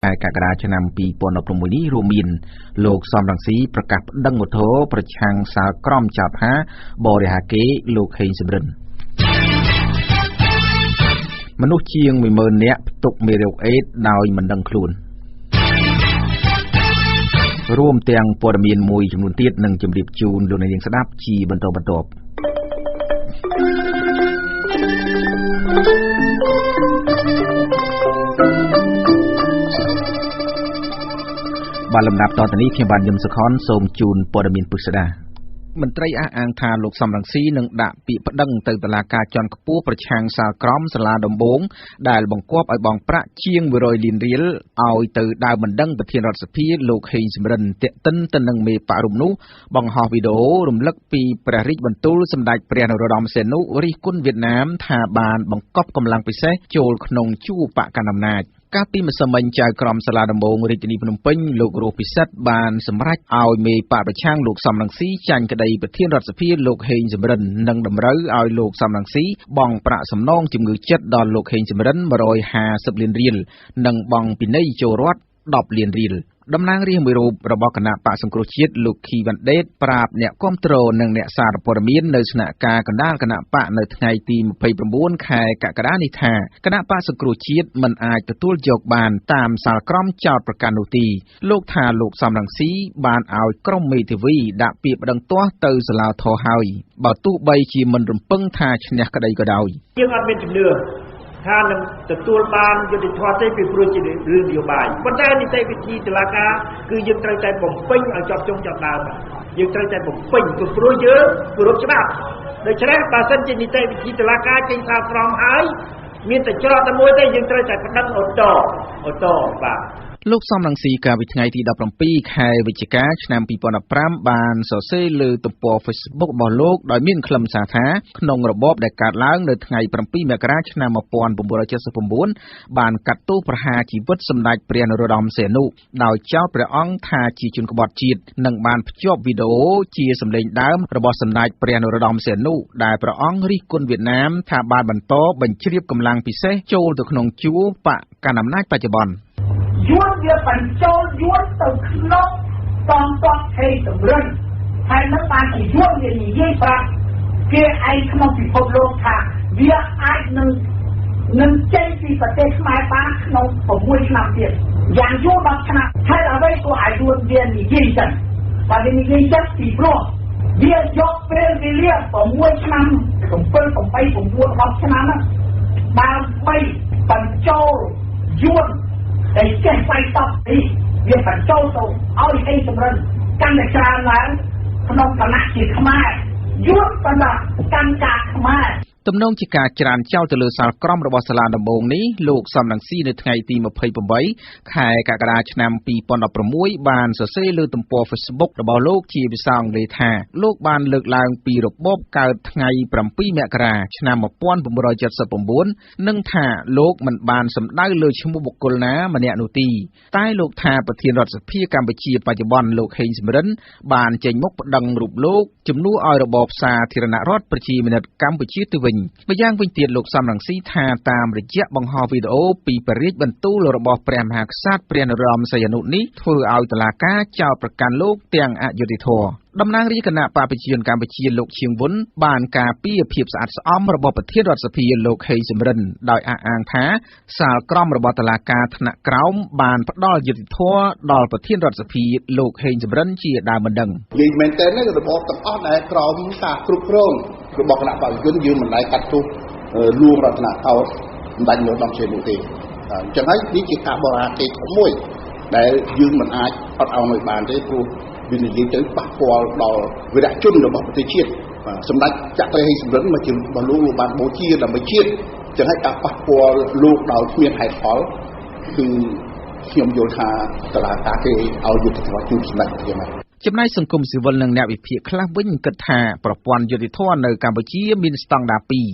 ខែកក្កដាឆ្នាំ2016នេះ រួមមានលោកសំរងស៊ីប្រកាសប្តឹងឧទ្ធរណ៍ប្រឆាំងសាលក្រមចោទថាបរិហាកេរ្តិ៍លោកហេងសំរិន មនុស្សជាង10000នាក់ផ្ទុកមេរោគអេដស៍ដោយមិនដឹងខ្លួន រួមទាំងព័ត៌មានមួយចំនួនទៀតនឹងជម្រាបជូនលោកអ្នកនាងស្ដាប់ជាបន្តបន្ទាប់។ បាទ លំដាប់តទៅនេះ ខ្ញុំបាទយឹមសុខនសូមជូនព័ត៌មានពិស្ដា។ មន្ត្រីអះអាងថា លោកសំរងស៊ីនឹងដាក់ពាក្យប្តឹងទៅតុលាការជាន់ខ្ពស់ប្រឆាំងសាលក្រមសាលាដំបង ដែលបង្គាប់ឲ្យបង់ប្រាក់ជាង100លានរៀលឲ្យទៅដើមបណ្ដឹងប្រធានរដ្ឋសភាលោកហេងសំរិន ទាក់ទិនទៅនឹងមេបក្សរូបនោះបង្ហោះវីដេអូរំលឹកពីព្រះរាជបន្ទូលសម្ដេចព្រះនរោត្តមសីហនុ រិះគន់វៀតណាមថាបានបង្កប់កម្លាំងពិសេសចូលក្នុងជួរបក្សកាន់អំណាច។ កាលពីម្សិលមិញ ចៅក្រមសាលាដំបងរាជធានីភ្នំពេញ លោករស់ពិសិដ្ឋ បានសម្រេចឲ្យមេបក្សប្រឆាំងលោកសំរងស៊ីចាញ់ក្តីប្រធានរដ្ឋសភាលោកហេងសំរិន និងតម្រូវឲ្យលោកសំរងស៊ីបង់ប្រាក់សំណងជំងឺចិត្តដល់លោកហេងសំរិន150លានរៀល និងបង់ពិន័យចូលរដ្ឋ10លានរៀល។ តំណាងរាស្ត្រមួយរូបរបស់គណៈបកសង្គ្រោះជាតិ លោកខីវ៉ាន់ដេត ប្រាប់អ្នកគាំទ្រនិងអ្នកសារព័ត៌មាននៅស្នាក់ការកណ្ដាលគណៈបកនៅថ្ងៃទី29ខែកក្កដានេះថា គណៈបកសង្គ្រោះជាតិមិនអាចទទួលយកបានតាមសាលក្រមចោតប្រកាន់នោះទេ។ លោកថា លោកសំរងស៊ីបានឲ្យក្រុមមេធាវីដាក់ពាក្យប្តឹងទាស់ទៅសាលាធរហើយ បើទោះបីជាមិនរំពឹងថាឈ្នះក្តីក៏ដោយ។ យើងអត់មានជំនឿថានឹងទទួលបានយុត្តិធម៌ទេ ពីព្រោះជារឿងនយោបាយ ប៉ុន្តែនីតិវិធីតុលាការគឺយើងត្រូវតែបំពេញឲ្យចប់ចុងចប់ដើម យើងត្រូវតែបំពេញ ពីព្រោះយើងគោរពច្បាប់។ ដូច្នេះ បើសិនជានីតិវិធីតុលាការចេញសាលក្រមហើយ មានតែច្រកតែមួយទេ យើងត្រូវតែប្តឹងអូតូអូតូ បាទ។ លោកសំរងស៊ី កាលពីថ្ងៃទី17ខែវិច្ឆិកាឆ្នាំ2015 បានសរសេរលើទំព័រ Facebook របស់លោកដោយមានខ្លឹមសារថា ក្នុងរបបដែលកើតឡើងនៅថ្ងៃ7មករាឆ្នាំ1979 បានកាត់ទោសប្រហារជីវិតសម្ដេចព្រះនរោត្តមសីហនុ ដោយចោទព្រះអង្គថាជាជនក្បត់ជាតិ និងបានភ្ជាប់វីដេអូជាសម្លេងដើមរបស់សម្ដេចព្រះនរោត្តមសីហនុ ដែលព្រះអង្គរិះគន់វៀតណាមថាបានបន្តបញ្ជ្រាបកម្លាំងពិសេសចូលទៅក្នុងជួរបក្សកាន់អំណាចបច្ចុប្បន្ន។ យួនវាបញ្ចូលយួនទៅក្នុងកងទ័ពហេសំរិន ហើយនឹងបានជាយួនវានិយាយប្រាប់គេឯងក្នុងពិភពលោកថា វាអាចនឹងចេញពីប្រទេសខ្មែរបានក្នុង6ឆ្នាំទៀត យ៉ាងយូរ10ឆ្នាំហើយ។ អ្វីក៏អាយួនវានិយាយចឹង បើវានិយាយចឹង ពីព្រោះវាយកពេលវេលា6ឆ្នាំ7 8 9 10ឆ្នាំហ្នឹង ដើម្បីបញ្ចូលយួនដែលចេះវាយតប់នេះ វាបញ្ចូលទៅឲ្យហេងចម្រិនកាន់តែច្រើនឡើងក្នុងគណៈជាខ្មែរយួនបណ្ដាកាន់ការខ្មែរ។ ទំនងជាការច្រានចោលទៅលើសាលក្រមរបស់សាលាដំបងនេះ លោកសំរងស៊ី នៅថ្ងៃទី28ខែកក្កដាឆ្នាំ2016 បានសរសេរលើទំព័រ Facebook របស់លោកជាភាសាអង់គ្លេសថា លោកបានលើកឡើងពីរបបកើតថ្ងៃ7មករាឆ្នាំ1979 និងថាលោកមិនបានសម្ដៅលើឈ្មោះបុគ្គលណាម្នាក់នោះទេ តែលោកថាប្រធានរដ្ឋសភាកម្ពុជាបច្ចុប្បន្នលោកហេងសំរិន បានចេញមុខប្តឹងរូបលោកជំនួសឲ្យរបបសាធារណរដ្ឋប្រជាមានិតកម្ពុជាទៅវិញ។ ម្យ៉ាងវិញទៀត លោកសំរងស៊ីថា តាមរយៈបង្ហោះវីដេអូពីព្រះរាជបន្ទូលរបស់ព្រះមហាក្សត្រព្រះនរោត្តមសីហនុនេះ ធ្វើឲ្យតុលាការចោទប្រកាន់លោកទាំងអយុត្តិធម៌។ តំណាងរាជគណៈបកប្រជាជនកម្ពុជាលោកឈៀងវុន បានការពារភាពស្អាតស្អំរបស់ប្រធានរដ្ឋសភាលោកហេងសំរិន ដោយអះអាងថា សាលក្រមរបស់តុលាការថ្នាក់ក្រោមបានផ្ដល់យុត្តិធម៌ដល់ប្រធានរដ្ឋសភាលោកហេងសំរិនជាដើមបណ្ដឹង។ និយាយមែនតើ របបទាំងអស់ដែលក្រោមការគ្រប់គ្រងរបស់គណៈបកប្រជាជន យើងមិនដែលកាត់ទោសលួងរតនកោដ្ឋសម្ដេចនរោត្តមសីហនុទេ។ អញ្ចឹងហើយ នេះជាការបរិហាកេរធំមួយដែលយើងមិនអាចអត់ឱនឲ្យបានទេ ព្រោះវានិយាយទៅប៉ះពាល់ដល់វីរៈជនរបស់ប្រទេសជាតិ។ សម្ដេចចក្រហេងសំរិនមកជារបស់លោក លោកបានបូជាដើម្បីជាតិ អញ្ចឹងហើយការប៉ះពាល់លោកដោយគ្មានហេតុផល គឺខ្ញុំយល់ថាតឡាការគេឲ្យយុត្តិធម៌ជូនសម្ដេចយ៉ាងណា។ ចំណែកសង្គមស៊ីវិលនិងអ្នកវិភាគខ្លះវិញគិតថា ប្រព័ន្ធយុត្តិធម៌នៅកម្ពុជាមានស្តង់ដារពីរ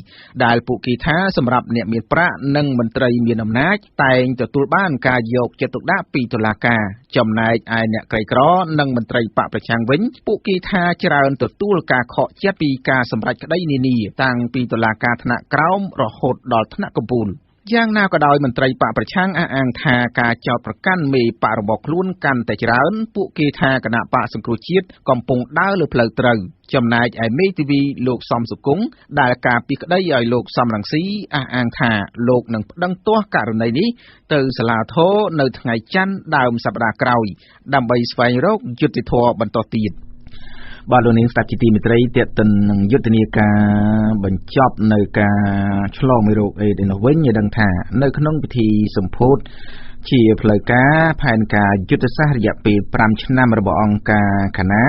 ដែលពួកគេថាសម្រាប់អ្នកមានប្រាក់និងមន្ត្រីមានអំណាចតែងទទួលបានការយកចិត្តទុកដាក់ពីតុលាការ ចំណែកឯអ្នកក្រីក្រនិងមន្ត្រីបកប្រឆាំងវិញ ពួកគេថាច្រើនទទួលការខកចិត្តពីការសម្រេចក្តីនានា តាំងពីតុលាការថ្នាក់ក្រោមរហូតដល់ថ្នាក់កំពូល។ យ៉ាងណាក៏ដោយមន្ត្រីបកប្រឆាំងអះអាងថាការចោទប្រកាន់មេបករបស់ខ្លួនកាន់តែច្រើនពួកគេថាគណៈបកសង្គ្រោះជាតិកំពុងដើរលើផ្លូវត្រូវចំណែកឯមេធាវីលោកសំសុគង្គដែលការពីក្តីឲ្យលោកសំរងស៊ីអះអាងថាលោកនឹងប្តឹងទាស់ករណីនេះទៅសាលាធរនៅថ្ងៃច័ន្ទដើមសប្តាហ៍ក្រោយដើម្បីស្វែងរកយុត្តិធម៌បន្តទៀតបាទលោកនាងស្ដាប់ជាទីមេត្រីទាក់ទិននឹងយុទ្ធនាការបញ្ចប់នៅការឆ្លងមេរោគអេដសនោះវិញឲ្យដឹងថានៅក្នុងពិធីសម្ពោធជាផ្លូវការផែនការយុទ្ធសាស្ត្ររយៈពេល5ឆ្នាំរបស់អង្គការខាណា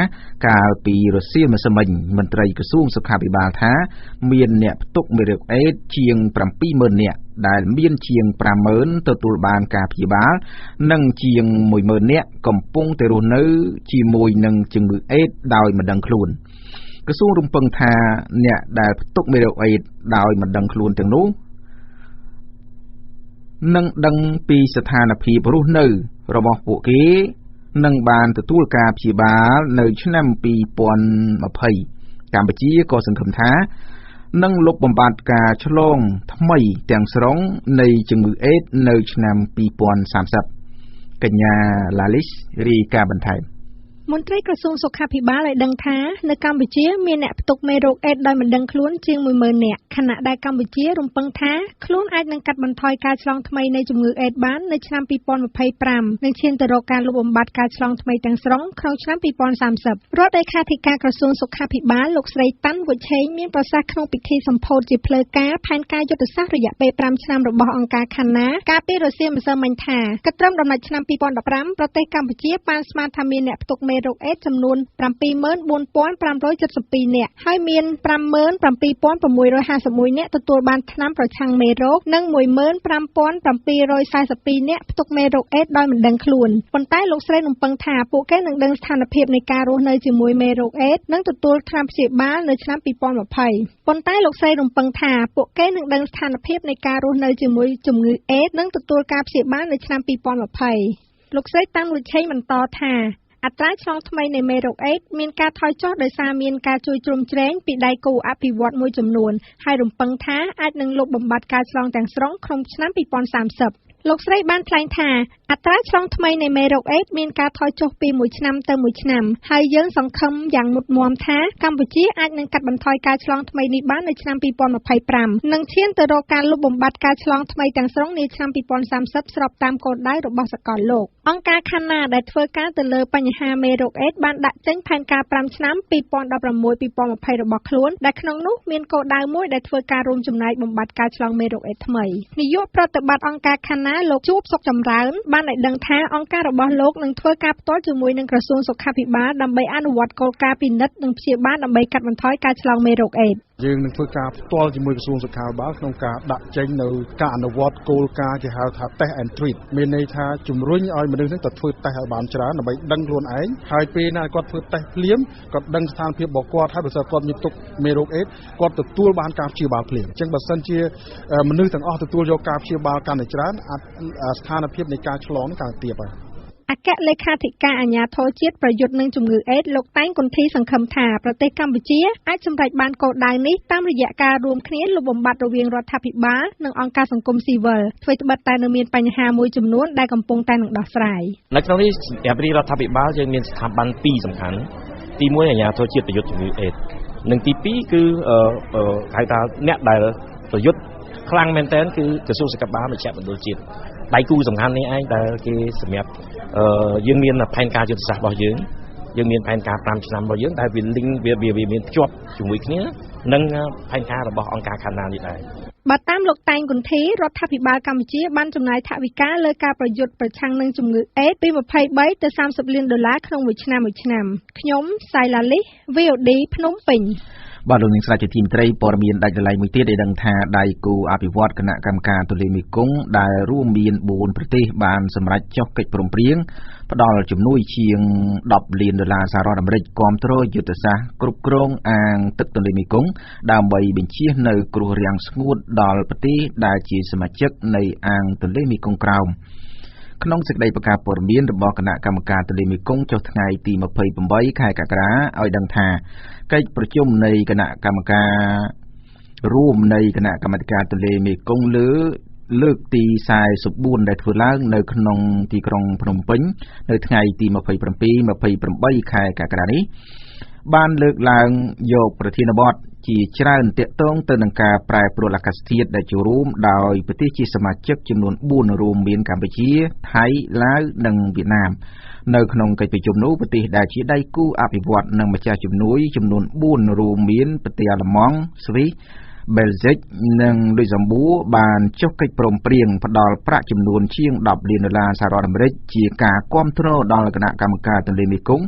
កាលពីរសៀលម្សិលមិញមន្ត្រីក្រសួងសុខាភិបាលថាមានអ្នកផ្ទុកមេរោគអេដសជាង 70000 នាក់ដែលមានជាង 50000 ទទួលបានការព្យាបាលនិងជាង 10000 នាក់កំពុងតែរស់នៅជាមួយនឹងជំងឺអេដសដោយមិនដឹងខ្លួនក្រសួងរំពឹងថាអ្នកដែលផ្ទុកមេរោគអេដសដោយមិនដឹងខ្លួនទាំងនោះនឹងដឹងពីស្ថានភាពរស់នៅរបស់ពួកគេនឹងបានទទួលការព្យាបាលនៅឆ្នាំ2020កម្ពុជាក៏សង្ឃឹមថានឹងលុបបំបាត់ការឆ្លងថ្មីទាំងស្រុងនៃជំងឺអេដសនៅឆ្នាំ2030កញ្ញាឡាលីសរាយការណ៍បន្ថែមមន្ត្រីក្រសួងសុខាភិបាលឲ្យដឹងថានៅកម្ពុជាមានអ្នកផ្ទុកមេរោគអេដសដោយមិនដឹងខ្លួនជាង 10000 នាក់ខណៈដែលកម្ពុជារំពឹងថាខ្លួនអាចនឹងកាត់បន្ថយការឆ្លងថ្មីនៃជំងឺអេដសបាននៅឆ្នាំ2025និងឈានទៅរកការលុបបំបាត់ការឆ្លងថ្មីទាំងស្រុងក្នុងឆ្នាំ2030រដ្ឋលេខាធិការក្រសួងសុខាភិបាលលោកស្រីតាន់វុឆេងមានប្រសាសន៍ក្នុងពិធីសម្ពោធជាផ្លូវការផែនការយុទ្ធសាស្ត្ររយៈពេល5ឆ្នាំរបស់អង្គការខាណាកាលពីរសៀលម្សិលមិញថាគិតត្រឹមដំណាច់ឆ្នាំ2015ប្រទេសកម្ពុជាបានស្មានថាមានអ្នកផ្ទុកមេរោគអេដសចំនួន 74,572 នាក់ហើយមាន 57,651 នាក់ទទួលបានថ្នាំប្រឆាំងមេរោគនិង 15,742 នាក់ផ្ទុកមេរោគអេដសដោយមិនដឹងខ្លួនប៉ុន្តែលោកស្រីរំពឹងថាពួកគេនឹងដឹងស្ថានភាពនៃការរស់នៅជាមួយមេរោគអេដសនិងទទួលថ្នាំព្យាបាលនៅឆ្នាំ2020ប៉ុន្តែលោកស្រីរំពឹងថាពួកគេនឹងដឹងស្ថានភាពនៃការរស់នៅជាមួយជំងឺអេដសនិងទទួលការព្យាបាលនៅឆ្នាំ2020លោកស្រីតាន់វិឆេងបន្តថាអត្រាឆ្លងថ្មីនៃមេរោគអេដសមានការថយចុះដោយសារមានការជួយជ្រោមជ្រែងពីដៃគូអភិវឌ្ឍមួយចំនួនហើយរំពឹងថាអាចនឹងលុបបំបាត់ការឆ្លងទាំងស្រុងក្នុងឆ្នាំ2030លោកស្រីបានថ្លែងថាអត្រាឆ្លងថ្មីនៃមេរោគអេដសមានការថយចុះពីមួយឆ្នាំទៅមួយឆ្នាំហើយយើងសង្ឃឹមយ៉ាងមុតមមថាកម្ពុជាអាចនឹងកាត់បន្ថយការឆ្លងថ្មីនេះបាននៅឆ្នាំ2025និងឈានទៅរកការលុបបំបាត់ការឆ្លងថ្មីទាំងស្រុងនាឆ្នាំ2030ស្របតាមគោលដៅរបស់សកលលោកអង្គការខាណាដែលធ្វើការទៅលើបញ្ហាមេរោគអេដសបានដាក់ចេញផែនការ5ឆ្នាំ 2016-2020 របស់ខ្លួនដែលក្នុងនោះមានគោលដៅមួយដែលធ្វើការរួមចំណែកបំបាត់ការឆ្លងមេរោគអេដសថ្មីនាយកប្រតិបត្តិអង្គការខាណាលោកជួបសុកចម្រើនបានឲ្យដឹងថាអង្គការរបស់លោកនឹងធ្វើការផ្ទាល់ជាមួយនឹងក្រសួងសុខាភិបាលដើម្បីអនុវត្តគោលការណ៍ពិនិត្យនិងព្យាបាលដើម្បីកាត់បន្ថយការឆ្លងមេរោគអេដសយើងនឹងធ្វើការផ្ទាល់ជាមួយក្រសួងសុខាភិបាលក្នុងការដាក់ចេញនៅការអនុវត្តគោលការណ៍គេហៅថា test and treat មានន័យថាជំរុញឲ្យមនុស្សនឹងទៅធ្វើតេស្តឲ្យបានច្រើនដើម្បីដឹងខ្លួនឯងហើយពេលណាគាត់ធ្វើតេស្តភ្លាមគាត់ដឹងស្ថានភាពរបស់គាត់ហើយបើសិនគាត់មានទុក្ខមេរោគអេដសគាត់ទទួលបានការព្យាបាលភ្លាមអញ្ចឹងបើសិនជាមនុស្សទាំងអស់ទទួលយកការព្យាបាលកាន់តែច្រើនស្ថានភាពនៃការឆ្លងនឹងកាន់តែទាបហើយអគ្គលេខាធិការអាជ្ញាធរជាតិប្រយុទ្ធនឹងជំងឺអេដសលោកតែងគន្ធីសង្ឃឹមថាប្រទេសកម្ពុជាអាចសម្រេចបានគោលដៅនេះតាមរយៈការរួមគ្នាលុបបំបាត់រវាងរដ្ឋាភិបាលនិងអង្គការសង្គមស៊ីវិលអ្វីត្បិតតែនៅមានបញ្ហាមួយចំនួនដែលកំពុងតែនឹងដោះស្រាយនៅក្នុងនេះសម្រាប់រដ្ឋាភិបាលយើងមានស្ថាប័នពីរសំខាន់ទី1អាជ្ញាធរជាតិប្រយុទ្ធជំងឺអេដសនិងទី2គឺហៅថាអ្នកដែលប្រយុទ្ធខ្លាំងមែនទែនគឺក្រសួងសុខាភិបាលមជ្ឈមណ្ឌលជាតិដៃគូសំខាន់នេះឯងដែលគេសម្រាប់យើងមានផែនការយុទ្ធសាស្ត្ររបស់យើងយើងមានផែនការ5ឆ្នាំរបស់យើងដែលវាលីងវាមានភ្ជាប់ជាមួយគ្នានិងផែនការរបស់អង្គការខាណានេះដែរបើតាមលោកតែងគន្ធីរដ្ឋាភិបាលកម្ពុជាបានចំណាយថវិកាលើការប្រយុទ្ធប្រឆាំងនឹងជំងឺអេដសពី23ទៅ30លានដុល្លារក្នុងមួយឆ្នាំមួយឆ្នាំខ្ញុំសៃឡាលីស VOD ភ្នំពេញបាទលោកនាងស្រាជាទីមេត្រីព័ត៌មានដាច់ដライមួយទៀតឲ្យដឹងថាដៃគូអភិវឌ្ឍគណៈកម្មការទន្លេមេគង្គដែលរួមមាន4ប្រទេសបានសម្រេចចុះកិច្ចព្រមព្រៀងផ្ដល់ជំនួយជាង10លានដុល្លារសហរដ្ឋអាមេរិកគាំទ្រយុទ្ធសាស្ត្រគ្រប់គ្រងអាងទឹកទន្លេមេគង្គដើម្បីបញ្ជៀសនៅគ្រោះរាំងស្ងួតដល់ប្រទេសដែលជាសមាជិកនៃអាងទន្លេមេគង្គក្រោមក្នុងសេចក្តីប្រកាសព័ត៌មានរបស់គណៈកម្មការទន្លេមេគង្គចុះថ្ងៃទី28ខែកក្កដាឲ្យដឹងថាកិច្ចប្រជុំនៃគណៈកម្មការរួមនៃគណៈកម្មាធិការទន្លេមេគង្គលើ លើកទី44ដែលធ្វើឡើងនៅក្នុងទីក្រុងភ្នំពេញនៅថ្ងៃទី27 28ខែកក្កដានេះបានលើកឡើងយកប្រធានបទជាច្រើនទាក់ទងទៅនឹងការប្រែប្រួលអាកាសធាតុដែលចូលរួមដោយប្រទេសជាសមាជិកចំនួន4រួមមានកម្ពុជាថៃឡាវនិងវៀតណាមនៅក្នុងកិច្ចប្រជុំនោះប្រទេសដែលជាដៃគូអភិវឌ្ឍនិងម្ចាស់ជំនួយចំនួន4រួមមានប្រទេសអាល្លឺម៉ង់ស្វីសបែលហ្សិកនិងលុយសំបួរបានចុះកិច្ចព្រមព្រៀងផ្ដល់ប្រាក់ចំនួនជាង10លានដុល្លារសហរដ្ឋអាមេរិកជាការគាំទ្រដល់គណៈកម្មការទន្លេមេគង្គ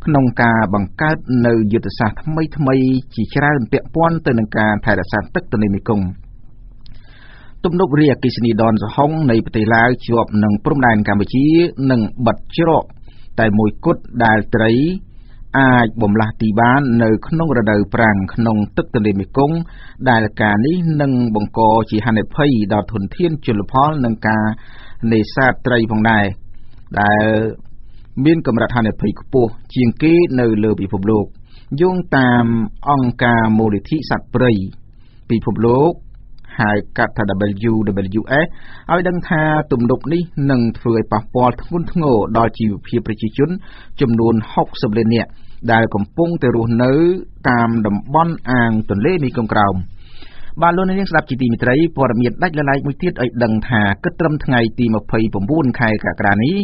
ក្នុងការបង្កើតនៅយុទ្ធសាស្ត្រថ្មីៗជាច្រើនពាក់ព័ន្ធទៅនឹងការថែរក្សាទឹកទន្លេមេគង្គទំនប់វារីអគ្គិសនីដនសហុងនៃប្រទេសឡាវជាប់នឹងព្រំដែនកម្ពុជានិងបិទច្រកតែមួយគត់ដែលត្រីអាចបំលាស់ទីបាននៅក្នុងរដូវប្រាំងក្នុងទឹកទន្លេមេគង្គដែលការនេះនឹងបង្កជាហានិភ័យដល់ធនធានជលផលនិងការនេសាទត្រីផងដែរដែលមានកម្រិតហានិភ័យខ្ពស់ជាងគេនៅលើពិភពលោកយោងតាមអង្គការមូលនិធិសត្វព្រៃពិភពលោកហៅកាត់ថា WWF ឲ្យដឹងថាទំនប់នេះនឹងធ្វើឲ្យប៉ះពាល់ធ្ងន់ធ្ងរដល់ជីវភាពប្រជាជនចំនួន60លាននាក់ដែលកំពុងតែរស់នៅតាមតំបន់អាងទន្លេមេគង្គក្រោមបាទលោកអ្នកនាងស្ដាប់ជាទីមេត្រីព័ត៌មានដាច់ដោយឡែកមួយទៀតឲ្យដឹងថាគិតត្រឹមថ្ងៃទី29ខែកក្កដានេះ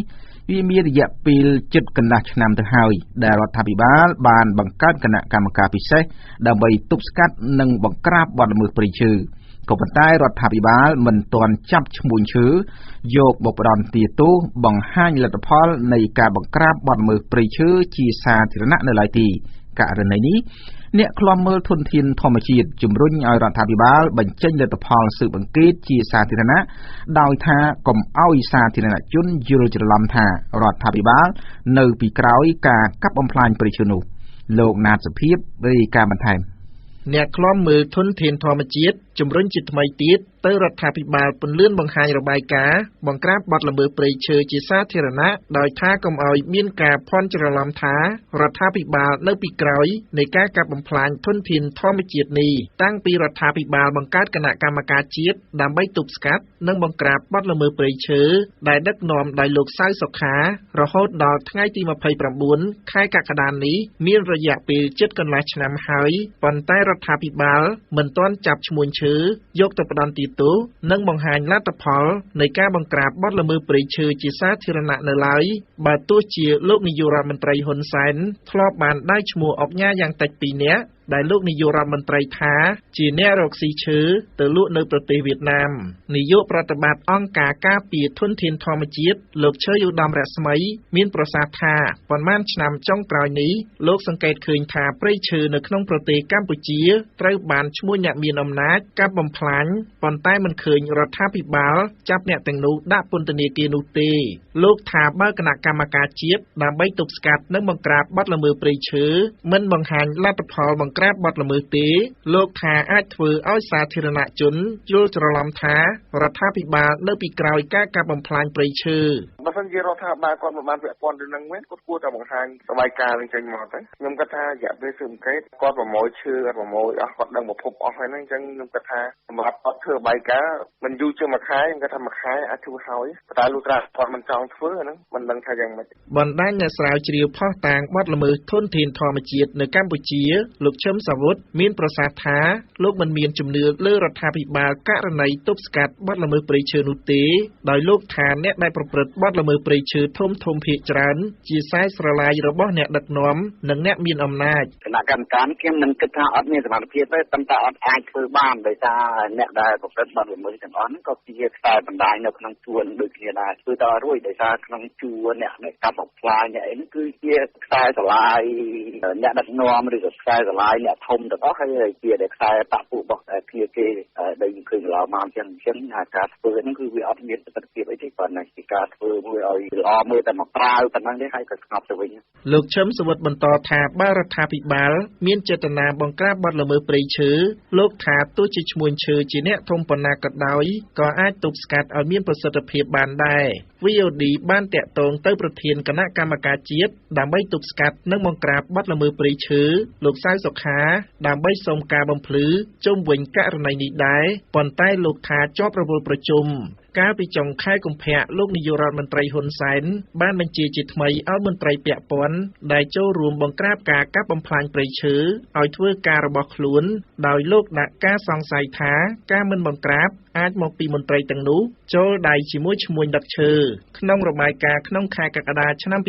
វាមានរយៈពេលជិតកន្លះឆ្នាំទៅហើយដែលរដ្ឋាភិបាលបានបង្កើតគណៈកម្មការពិសេសដើម្បីទប់ស្កាត់និងបង្ក្រាបបទល្មើសព្រៃឈើក៏ប៉ុន្តែរដ្ឋាភិបាលមិនទាន់ចាប់ឈ្មួញឈើយកមកផ្ដន្ទាទោសបង្ហាញលទ្ធផលនៃការបង្ក្រាបបទល្មើសព្រៃឈើជាសាធារណៈនៅឡើយទេករណីនេះអ្នកឃ្លាំមើលធនធានធម្មជាតិជំរុញឲ្យរដ្ឋាភិបាលបញ្ចេញលទ្ធផលស៊ើបអង្កេតជាសាធារណៈដោយថាកុំឲ្យសាធារណជនយល់ច្រឡំថារដ្ឋាភិបាលនៅពីក្រោយការកាប់បំផ្លាញព្រៃឈើនោះលោកណាតសុភាពរាយការណ៍បន្ថែមអ្នកឃ្លាំមើលធនធានធម្មជាតិជំរុញជាថ្មីទៀតទៅរដ្ឋាភិបាលពន្លឿនបង្ហាញរបាយការណ៍បង្ក្រាបបទល្មើសព្រៃឈើជាសាធារណៈដោយថាកុំឲ្យមានការភ័ន្តច្រឡំថារដ្ឋាភិបាលនៅពីក្រោយនៃការកាប់បំផ្លាញធនធានធម្មជាតិនេះតាំងពីរដ្ឋាភិបាលបង្កើតគណៈកម្មការជាតិដើម្បីទប់ស្កាត់និងបង្ក្រាបបទល្មើសព្រៃឈើដែលដឹកនាំដោយលោកសៅសុខារហូតដល់ថ្ងៃទី29ខែកក្កដានេះមានរយៈពេលជិតកន្លះឆ្នាំហើយប៉ុន្តែរដ្ឋាភិបាលមិនទាន់ចាប់ឈ្មួញឈើយកទៅផ្ដន្ទាទោសនិងបង្ហាញលទ្ធផលនៃការបង្ក្រាបបទល្មើសព្រៃឈើជាសាធារណៈនៅឡើយបើទោះជាលោកនាយករដ្ឋមន្ត្រីហ៊ុនសែនធ្លាប់បានដៅឈ្មោះឧកញ៉ាយ៉ាងតិច2នាក់ដែលលោកនាយករដ្ឋមន្ត្រីថាជាអ្នករកស៊ីឈើទៅលក់នៅប្រទេសវៀតណាមនាយកប្រតិបត្តិអង្គការការពារធនធានធម្មជាតិលោកឈើឧត្តមរស្មីមានប្រសាសន៍ថាប៉ុន្មានឆ្នាំចុងក្រោយនេះលោកសង្កេតឃើញថាព្រៃឈើនៅក្នុងប្រទេសកម្ពុជាត្រូវបានឈ្មួញអ្នកមានអំណាចកាប់បំផ្លាញប៉ុន្តែមិនឃើញរដ្ឋាភិបាលចាប់អ្នកទាំងនោះដាក់ពន្ធនាគារនោះទេលោកថាបើគណៈកម្មការជាតិដើម្បីទប់ស្កាត់និងបង្ក្រាបបទល្មើសព្រៃឈើមិនបង្ហាញលទ្ធផលបង្ក្រាបបទល្មើសទេលោកថាអាចធ្វើឲ្យសាធារណជនយល់ច្រឡំថារដ្ឋាភិបាលនៅពីក្រោយការកាប់បំផ្លាញព្រៃឈើបើសិនជារដ្ឋាភិបាលគាត់មិនបានពាក់ព័ន្ធទៅនឹងមែនគាត់គួរតែបង្ហាញរបាយការណ៍នឹងចេញមកទៅខ្ញុំគិតថារយៈពេលស៊ើបអង្កេតគាត់ប្រមូលឈើគាត់ប្រមូលអស់គាត់ដឹងប្រភពអស់ហើយហ្នឹងអញ្ចឹងខ្ញុំគិតថាសម្រាប់គាត់ធ្វើរបាយការណ៍មិនយូរជាងមួយខែខ្ញុំគិតថាមួយខែអាចធ្វើហើយតែលុះត្រាគាត់មិនចង់ធ្វើហ្នឹងមិនដឹងថាយ៉ាងម៉េចបណ្ដាញអ្នកស្រាវជ្រាវភស្តុតាងបទល្មើសធនធានធម្មជាតិនៅកម្ពុជាលោកឈឹមសាវុធមានប្រសាសន៍ថាលោកមិនមានជំនឿលើរដ្ឋាភិបាលករណីទប់ស្កាត់បទល្មើសព្រៃឈើនោះទេដោយលោកថាអ្នកដែលប្រព្រឹត្តបទល្មើសព្រៃឈើធំធំភាគច្រើនជាខ្សែស្រឡាយរបស់អ្នកដឹកនាំនិងអ្នកមានអំណាចគណៈកម្មការខ្ញុំមិនគិតថាអត់មានសមត្ថភាពទេប៉ុន្តែអត់អាចធ្វើបានដោយសារអ្នកដែលប្រព្រឹត្តបទល្មើសទាំងអស់ហ្នឹងក៏ជាខ្សែបណ្ដាញនៅក្នុងជួរដូចគ្នាដែរធ្វើតរួចដោយសារក្នុងជួរអ្នកដែលកាប់បំផ្លាញអ្នកអីហ្នឹងគឺជាខ្សែស្រឡាយអ្នកដឹកនាំឬក៏ខ្សែស្រឡាយអ្នកធំទាំងអស់ហើយជាដែលខ្សែបពុរបស់គ្នាគេដែលយើងឃើញកន្លងមកអញ្ចឹងថាការធ្វើហ្នឹងគឺវាអត់មានប្រសិទ្ធភាពអីទេគ្រាន់តែជាការធ្វើ មួយឲ្យល្អមើលតែមកប្រាវប៉ុណ្ណឹងទេហើយក៏ស្ងប់ទៅវិញលោកឈឹមសវុតបន្តថាបើរដ្ឋាភិបាលមានចេតនាបង្ក្រាបបទល្មើសព្រៃឈើលោកថាទោះជាឈ្មួញឈើជាអ្នកធំប៉ុណ្ណាក៏ដោយក៏អាចទប់ស្កាត់ឲ្យមានប្រសិទ្ធភាពបានដែរ VOD បានតាក់ទងទៅប្រធានគណៈកម្មការជាតិដើម្បីទប់ស្កាត់និងបង្ក្រាបបទល្មើសព្រៃឈើលោកសៅសុខាដើម្បីសុំការបំភ្លឺជុំវិញករណីនេះដែរប៉ុន្តែលោកថាជាប់រវល់ប្រជុំកាលពីចុងខែកុម្ភៈលោកនាយករដ្ឋមន្ត្រីហ៊ុនសែនបានបញ្ជាជាថ្មីឲ្យមន្ត្រីពាក់ព័ន្ធដែលចូលរួមបង្ក្រាបការកាប់បំផ្លាញព្រៃឈើឲ្យធ្វើការរបស់ខ្លួនដោយលោកដាក់ការសង្ស័យថាការមិនបង្ក្រាបអាចមកពីមន្ត្រីទាំងនោះចូលដៃជាមួយឈ្មួញដឹកឈើក្នុងរបាយការណ៍ក្នុងខែកក្កដាឆ្នាំ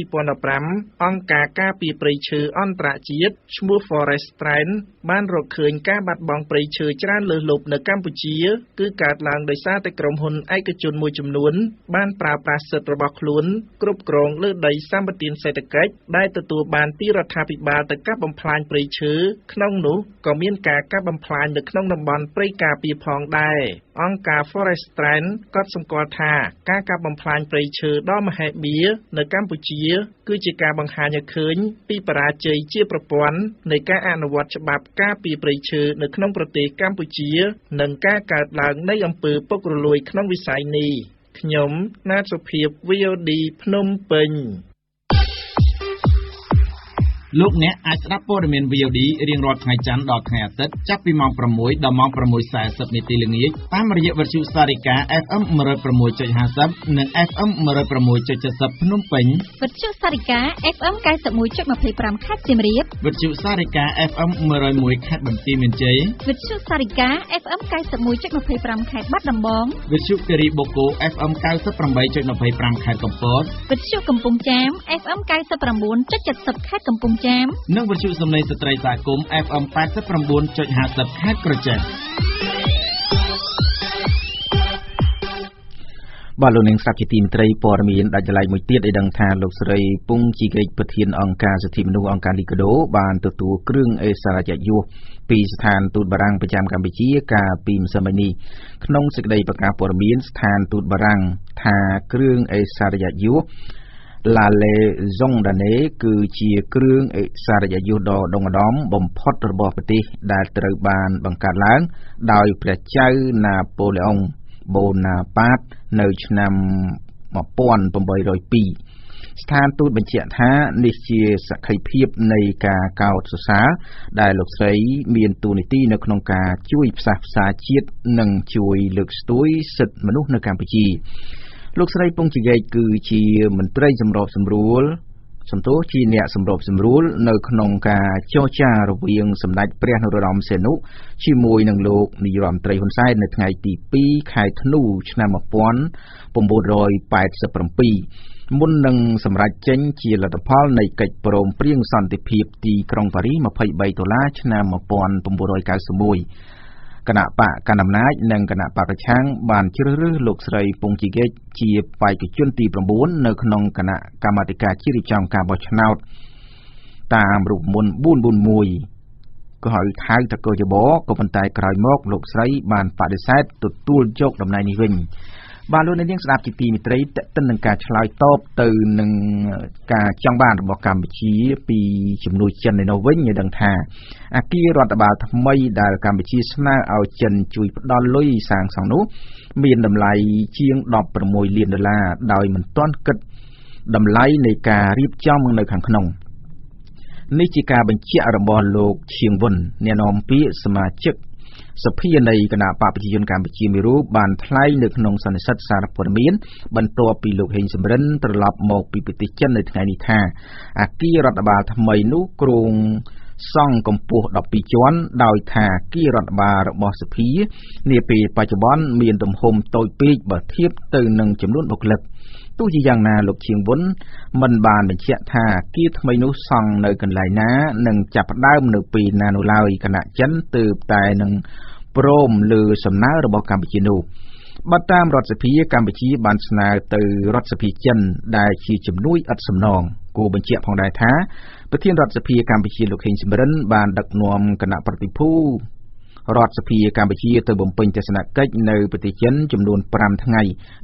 2015អង្គការការពារព្រៃឈើអន្តរជាតិឈ្មោះ Forest Trend បានរកឃើញការបាត់បង់ព្រៃឈើច្រើនលើសលប់នៅកម្ពុជាគឺកើតឡើងដោយសារតែក្រុមហ៊ុនឯកជនមួយចំនួនបានប្រើប្រាស់សិទ្ធិរបស់ខ្លួនគ្រប់គ្រងលើដីសម្បទានសេដ្ឋកិច្ចដែលទទួលបានពីរដ្ឋាភិបាលទៅកាប់បំផ្លាញព្រៃឈើក្នុងនោះក៏មានការកាប់បំផ្លាញនៅក្នុងតំបន់ព្រៃការពារផងដែរអង្គការ Forest Trend ក៏សម្គាល់ថាការកាប់បំផ្លាញព្រៃឈើដ៏មហិមានៅកម្ពុជាគឺជាការបង្ហាញឲ្យឃើញពីបរាជ័យជាប្រព័ន្ធនៃការអនុវត្តច្បាប់ការពារព្រៃឈើនៅក្នុងប្រទេសកម្ពុជានិងការកើតឡើងនៃអំពើពុករលួយក្នុងវិស័យនេះខ្ញុំណាតសុភាព VOD ភ្នំពេញលោកអ្នកអាចស្ដាប់ព័ត៌មាន VOD រៀងរាល់ថ្ងៃច័ន្ទដល់ថ្ងៃអាទិត្យចាប់ពីម៉ោង6ដល់ម៉ោង6:40នាទីល្ងាចតាមរយៈវិទ្យុសារិកា FM 106.50និង FM 106.70ភ្នំពេញវិទ្យុសារិកា FM 91.25ខេត្តសៀមរាបវិទ្យុសារិកា FM 101ខេត្តបន្ទាយមានជ័យវិទ្យុសារិកា FM 91.25ខេត្តបាត់ដំបងវិទ្យុគិរីបូកូ FM 98.25ខេត្តកំពតវិទ្យុកំពង់ចាម FM 99.70ខេត្តកំពង់ចាមនិងវិទ្យុសំឡេងស្ត្រីសហគមន៍ FM 89.50ខេត្តក្រចេះបាទលោកនាងស្ដាប់ជាទីមេត្រីព័ត៌មានដាច់ដライមួយទៀតឲ្យដឹងថាលោកស្រីពងជីកិច្ចប្រធានអង្គការសិទ្ធិមនុស្សអង្គការលីកាដូបានទទួលគ្រឿងអេសរិយយសពីស្ថានទូតបារាំងប្រចាំកម្ពុជាកាលពីម្សិលមិញនេះក្នុងសេចក្តីប្រកាសព័ត៌មានស្ថានទូតបារាំងថាគ្រឿងអេសរិយយសឡាលេសុងដាណេគឺជាគ្រឿងអិសរិយយសដ៏ដុងឧត្តមបំផុតរបស់ប្រទេសដែលត្រូវបានបង្កើតឡើងដោយព្រះចៅណាប៉ូឡេអុងបូណាប៉ាតនៅឆ្នាំ1802ស្ថានទូតបញ្ជាក់ថានេះជាសក្ខីភាពនៃការកោតសរសើរដែលលោកស្រីមានតួនាទីនៅក្នុងការជួយផ្សះផ្សាជាតិនិងជួយលើកស្ទួយសិទ្ធិមនុស្សនៅកម្ពុជាលោកស្រីពងជីកេកគឺជាមន្ត្រីសម្របសម្រួលសំទោសជាអ្នកសម្របសម្រួលនៅក្នុងការចរចារវាងសម្ដេចព្រះនរោត្តមសីហនុជាមួយនឹងលោកនាយរដ្ឋមន្ត្រីហ៊ុនសែននៅថ្ងៃទី2ខែធ្នូឆ្នាំ1987មុននឹងសម្រេចចេញជាលទ្ធផលនៃកិច្ចព្រមព្រៀងសន្តិភាពទីក្រុងប៉ារីស23ដុល្លារឆ្នាំ1991គណៈបកកណ្ដាលអំណាចនិងគណៈបកប្រឆាំងបានជ្រើសរើសលោកស្រីពងជីកេកជាបេក្ខជនទី9នៅក្នុងគណៈកម្មាធិការជាតិរៀបចំការបោះឆ្នោតតាមរូបមន្ត441ក៏ហៅថាតកយបក៏ប៉ុន្តែក្រោយមកលោកស្រីបានបដិសេធទទួលយកតំណែងនេះវិញបាទលោកអ្នកនាងស្ដាប់ជាទីមេត្រីតេតិននឹងការឆ្លើយតបទៅនឹងការចង់បានរបស់កម្ពុជាពីជំនួយចិនឯនោះវិញឲ្យដឹងថាអគាររដ្ឋបាលថ្មីដែលកម្ពុជាស្នើឲ្យចិនជួយផ្ដល់លុយសាងសង់នោះមានតម្លៃជាង16លានដុល្លារដោយមិនទាន់គិតតម្លៃនៃការរៀបចំនៅខាងក្នុងនេះជាការបញ្ជាក់របស់លោកឈៀងវុនអ្នកនាំពាក្យសមាជិកសភានៃគណៈបកប្រជាជនកម្ពុជាមួយរូបបានថ្លែងនៅក្នុងសន្និសីទសារព័ត៌មានបន្ទាប់ពីលោកហេងសំរិនត្រឡប់មកពីប្រទេសចិននៅថ្ងៃនេះថាអគាររដ្ឋបាលថ្មីនោះគ្រោងសង់កម្ពស់12ជាន់ដោយថាអគាររដ្ឋបាលរបស់សភានាពេលបច្ចុប្បន្នមានទំហំតូចពេកបើធៀបទៅនឹងចំនួនបុគ្គលិកទោះជាយ៉ាងណាលោកឈៀងវុនមិនបានបញ្ជាក់ថាអគារថ្មីនោះសង់នៅកន្លែងណានិងចាប់ផ្ដើមនៅពេលណានោះឡើយគណៈចិនទើបតែនឹងព្រមលើសំណើរបស់កម្ពុជានោះបើតាមរដ្ឋសភាកម្ពុជាបានស្នើទៅរដ្ឋសភាចិនដែលជាជំនួយឥតសំណងគួរបញ្ជាក់ផងដែរថាប្រធានរដ្ឋសភាកម្ពុជាលោកហេងសំរិនបានដឹកនាំគណៈប្រតិភូ រដ្ឋសភាកម្ពុជាទៅបំពេញទស្សនកិច្ចនៅប្រទេសចិនចំនួន5ថ្ងៃ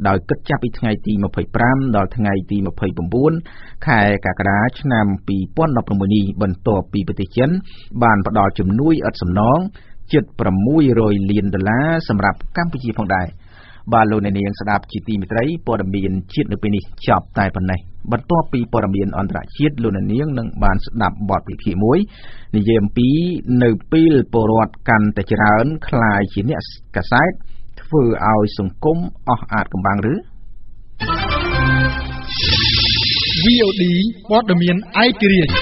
ដោយគិតចាប់ពីថ្ងៃទី25ដល់ថ្ងៃទី29ខែកក្កដាឆ្នាំ2016នេះបន្ទាប់ពីប្រទេសចិនបានផ្ដល់ជំនួយឥតសំណងជិត600លានដុល្លារសម្រាប់កម្ពុជាផងដែរបាទលោកអ្នកនាងស្ដាប់ជាទីមេត្រីព័ត៌មានជាតិនៅពេលនេះចប់តែប៉ុណ្ណេះបន្ទាប់ពីព័ត៌មានអន្តរជាតិលោកអ្នកនាងនឹងបានស្ដាប់បទវិភាគមួយនិយាយអំពីនៅពេលពលរដ្ឋកាន់តែច្រើនក្លាយជាអ្នកកាសែតធ្វើឲ្យសង្គមអស់អាថ៌កំបាំងឬ VOD ព័ត៌មានឯករាជ្យ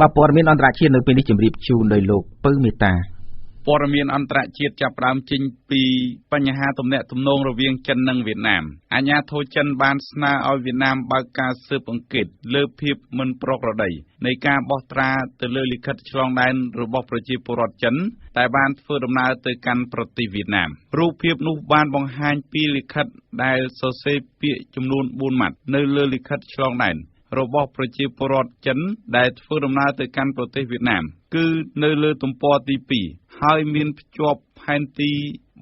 បាទព័ត៌មានអន្តរជាតិនៅពេលនេះជម្រាបជូនដោយលោកពៅមេតាព័ត៌មានអន្តរជាតិចាប់ផ្ដើមចេញពីបញ្ហាទំនាក់ទំនងរវាងចិននិងវៀតណាមអាជ្ញាធរចិនបានស្នើឲ្យវៀតណាមបើកការស៊ើបអង្កេតលើភាពមិនប្រក្រតីនៃការបោះត្រាទៅលើលិខិតឆ្លងដែនរបស់ប្រជាពលរដ្ឋចិនតែបានធ្វើដំណើរទៅកាន់ប្រទេសវៀតណាមរូបភាពនោះបានបង្ហាញពីលិខិតដែលសរសេរពាក្យចំនួន4ម៉ាត់នៅលើលិខិតឆ្លងដែនរបស់ប្រជាពលរដ្ឋចិនដែលធ្វើដំណើរទៅកាន់ប្រទេសវៀតណាមគឺនៅលើទំព័រទី2ហើយមានភ្ជាប់ផែនទី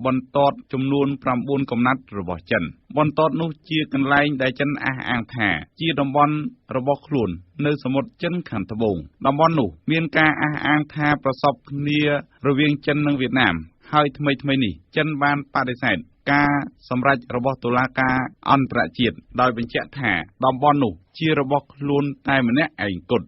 បន្ទាត់ចំនួន9កំណាត់របស់ចិនបន្ទាត់នោះជាកន្លែងដែលចិនអះអាងថាជាតំបន់របស់ខ្លួននៅសមុទ្រចិនខាងត្បូងតំបន់នោះមានការអះអាងថាប្រសពគ្នារវាងចិននិងវៀតណាមហើយថ្មីៗនេះចិនបានបដិសេធការសម្រេចរបស់តុលាការអន្តរជាតិដោយបញ្ជាក់ថាតំបន់នោះជារបស់ខ្លួនតែម្នាក់ឯងគត់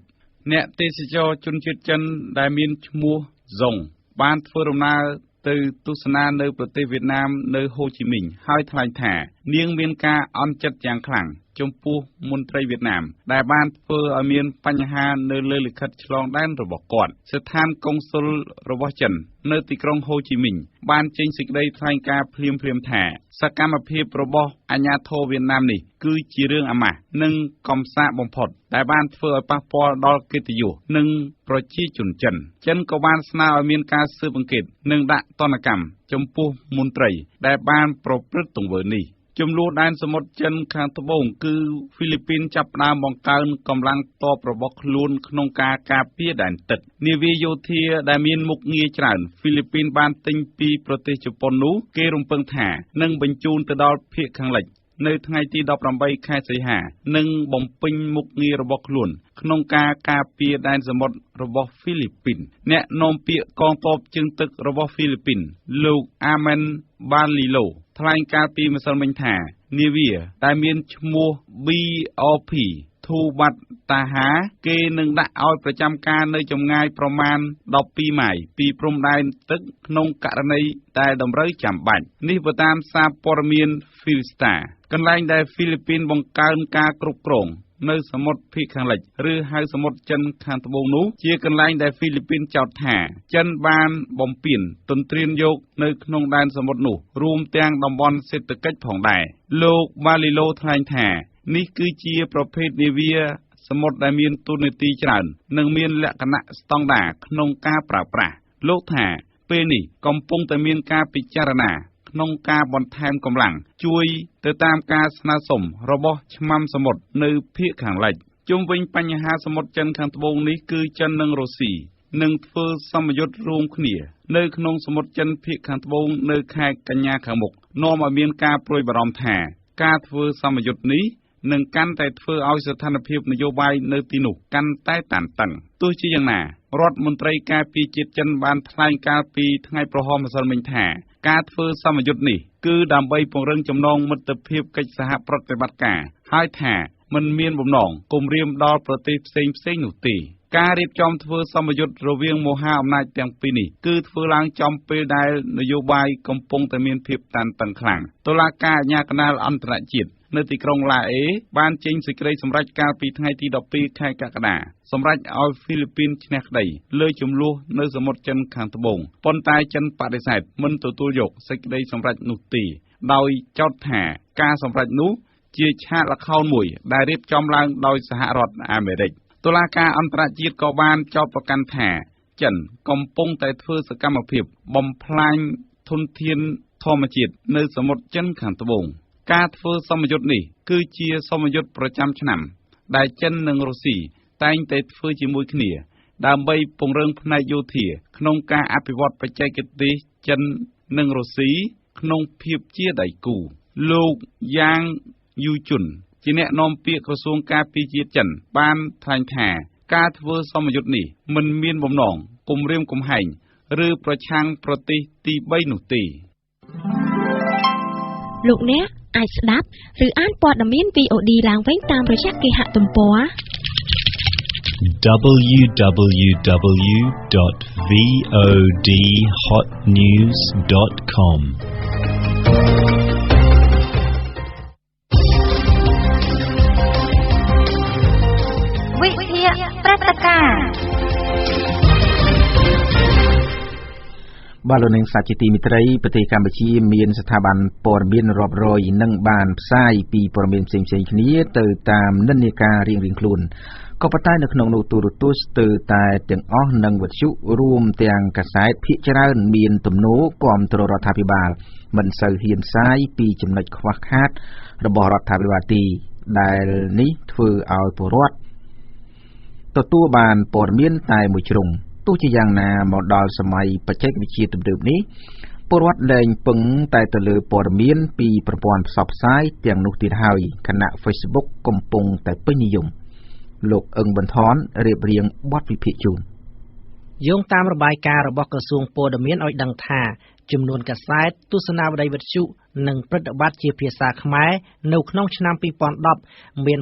អ្នកទេសចរជនជាតិចិនដែលមានឈ្មោះហ្សុងបានធ្វើដំណើរទៅទស្សនានៅប្រទេសវៀតណាមនៅហូជីមីញហើយថ្លែងថានាងមានការអន់ចិត្តយ៉ាងខ្លាំងចំពោះមន្ត្រីវៀតណាមដែលបានធ្វើឲ្យមានបញ្ហានៅលើលិខិតឆ្លងដែនរបស់គាត់ស្ថានកុងស៊ុលរបស់ចិននៅទីក្រុងហូជីមីញបានចេញសេចក្តីថ្លែងការណ៍ភ្លាមៗថាសកម្មភាពរបស់អាជ្ញាធរវៀតណាមនេះគឺជារឿងអាម៉ាស់និងកំសាកបំផុតដែលបានធ្វើឲ្យប៉ះពាល់ដល់កិត្តិយសនិងប្រជាជនចិនចិនក៏បានស្នើឲ្យមានការស៊ើបអង្កេតនិងដាក់ទណ្ឌកម្មចំពោះមន្ត្រីដែលបានប្រព្រឹត្តទង្វើនេះចំនួនដែនសមុទ្រចិនខាងត្បូងគឺហ្វីលីពីនចាប់ផ្ដើមបង្កើនកម្លាំងទ័ពរបស់ខ្លួនក្នុងការការពារដែនទឹកនាវាយោធាដែលមានមុខងារច្រើនហ្វីលីពីនបានទិញពីប្រទេសជប៉ុននោះគេរំពឹងថានឹងបញ្ជូនទៅដល់ភាគខាងលិចនៅថ្ងៃទី18ខែសីហានិងបំពេញមុខងាររបស់ខ្លួនក្នុងការការពារដែនសមុទ្ររបស់ហ្វីលីពីនអ្នកនាំពាក្យកងទ័ពជើងទឹករបស់ហ្វីលីពីនលោកអាមែនបាលីឡូថ្លែងកាលពីម្សិលមិញថានាវាដែលមានឈ្មោះ BOP ធូបាត់តាហាគេនឹងដាក់ឲ្យប្រចាំការនៅចម្ងាយប្រមាណ12ម៉ាយពីព្រំដែនទឹកក្នុងករណីដែលតម្រូវចាំបាច់នេះបើតាមសារព័ត៌មាន Philstar កន្លែងដែលហ្វីលីពីនបង្កើនការគ្រប់គ្រងនៅសមុទ្រភាគខាងលិចឬហៅសមុទ្រចិនខាងត្បូងនោះជាកន្លែងដែលហ្វីលីពីនចោទថាចិនបានបំពានទន្ទ្រានយកនៅក្នុងដែនសមុទ្រនោះរួមទាំងតំបន់សេដ្ឋកិច្ចផងដែរលោកបាលីឡូថ្លែងថានេះគឺជាប្រភេទនាវាសមុទ្រដែលមានតួនាទីច្រើននិងមានលក្ខណៈស្តង់ដារក្នុងការប្រើប្រាស់លោកថាពេលនេះកំពុងតែមានការពិចារណាក្នុងការបន្ថែមកម្លាំងជួយទៅតាមការស្នើសុំរបស់ឆ្មាំសមុទ្រនៅភាគខាងលិចជុំវិញបញ្ហាសមុទ្រចិនខាងត្បូងនេះគឺចិននិងរុស្ស៊ីនឹងធ្វើសមយុទ្ធរួមគ្នានៅក្នុងសមុទ្រចិនភាគខាងត្បូងនៅខែកញ្ញាខាងមុខនាំឲ្យមានការព្រួយបារម្ភថាការធ្វើសមយុទ្ធនេះនឹងកាន់តែធ្វើឲ្យស្ថានភាពនយោបាយនៅទីនោះកាន់តែតានតឹងទោះជាយ៉ាងណារដ្ឋមន្ត្រីការពារជាតិចិនបានថ្លែងកាលពីថ្ងៃព្រហស្បតិ៍ម្សិលមិញថាការធ្វើសមយុទ្ធនេះគឺដើម្បីពង្រឹងចំណងមិត្តភាពកិច្ចសហប្រតិបត្តិការហើយថាមិនមានបំណងគំរាមដល់ប្រទេសផ្សេងៗនោះទេការរៀបចំធ្វើសមយុទ្ធរវាងមហាអំណាចទាំងពីរនេះគឺធ្វើឡើងចំពេលដែលនយោបាយកំពុងតែមានភាពតានតឹងខ្លាំងតុលាការអាជ្ញាកណ្ដាលអន្តរជាតិនៅទីក្រុងឡាអេបានចេញសេចក្តីសម្រេចកាលពីថ្ងៃទី12ខែកក្កដាសម្រេចឲ្យហ្វីលីពីនឈ្នះក្តីលើជម្លោះនៅសមុទ្រចិនខាងត្បូងប៉ុន្តែចិនបដិសេធមិនទទួលយកសេចក្តីសម្រេចនោះទេដោយចោទថាការសម្រេចនោះជាឆាកល្ខោនមួយដែលរៀបចំឡើងដោយសហរដ្ឋអាមេរិកតុលាការអន្តរជាតិក៏បានចោទប្រកាន់ថាចិនកំពុងតែធ្វើសកម្មភាពបំផ្លាញធនធានធម្មជាតិនៅសមុទ្រចិនខាងត្បូងការធ្វើសមយុទ្ធនេះគឺជាសមយុទ្ធប្រចាំឆ្នាំដែលចិននិងរុស្ស៊ីតែងតែធ្វើជាមួយគ្នា ដើម្បីពង្រឹងផ្នែកយោធាក្នុងការអភិវឌ្ឍបច្ចេកទេសចិននិងរុស្ស៊ីក្នុងភាពជាដៃគូ។ លោកយ៉ាងយូជុនជាអ្នកនាំពាក្យក្រសួងការពារជាតិចិនបានថ្លែងថាការធ្វើសមយុទ្ធនេះមិនមានបំណងគំរាមកំហែងឬប្រឆាំងប្រទេសទី3នោះទេ។ លោកអ្នកអាចស្ដាប់ឬអានព័ត៌មាន VOD ឡើងវិញតាមរយៈគេហទំព័រ www.vodhotnews.com វិភាគព្រឹត្តិការណ៍បាទលោកនាងសាជាទីមិត្តរីប្រទេសកម្ពុជាមានស្ថាប័នព័ត៌មានរាប់រយនិងបានផ្សាយពីព័ត៌មានផ្សេងៗគ្នាទៅតាមនិន្នាការរៀងៗខ្លួនក៏ប៉ុន្តែនៅក្នុងនោះទូរទស្សន៍ស្ទើរតែទាំងអស់និងវិទ្យុរួមទាំងកាសែតភាគច្រើនមានទំនោរគាំទ្ររដ្ឋាភិបាលមិនសូវហ៊ានផ្សាយពីចំណុចខ្វះខាតរបស់រដ្ឋាភិបាលទីដែលនេះធ្វើឲ្យពលរដ្ឋទទួលបានព័ត៌មានតែមួយជ្រុងទោះជាយ៉ាងណាមកដល់សម័យបច្ចេកវិទ្យាទំនើបនេះពលរដ្ឋលែងពឹងតែទៅលើព័ត៌មានពីប្រព័ន្ធផ្សព្វផ្សាយទាំងនោះទៀតហើយខណៈ Facebook កំពុងតែពេញនិយមលោកអឹងបន្ថនរៀបរៀងបទវិភាគជូនយោងតាមរបាយការណ៍របស់ក្រសួងព័ត៌មានឲ្យដឹងថាចំនួនកាសែតទស្សនាវដ្តីវិទ្យុនិងព្រឹត្តិបត្រជាភាសាខ្មែរនៅក្នុងឆ្នាំ2010មាន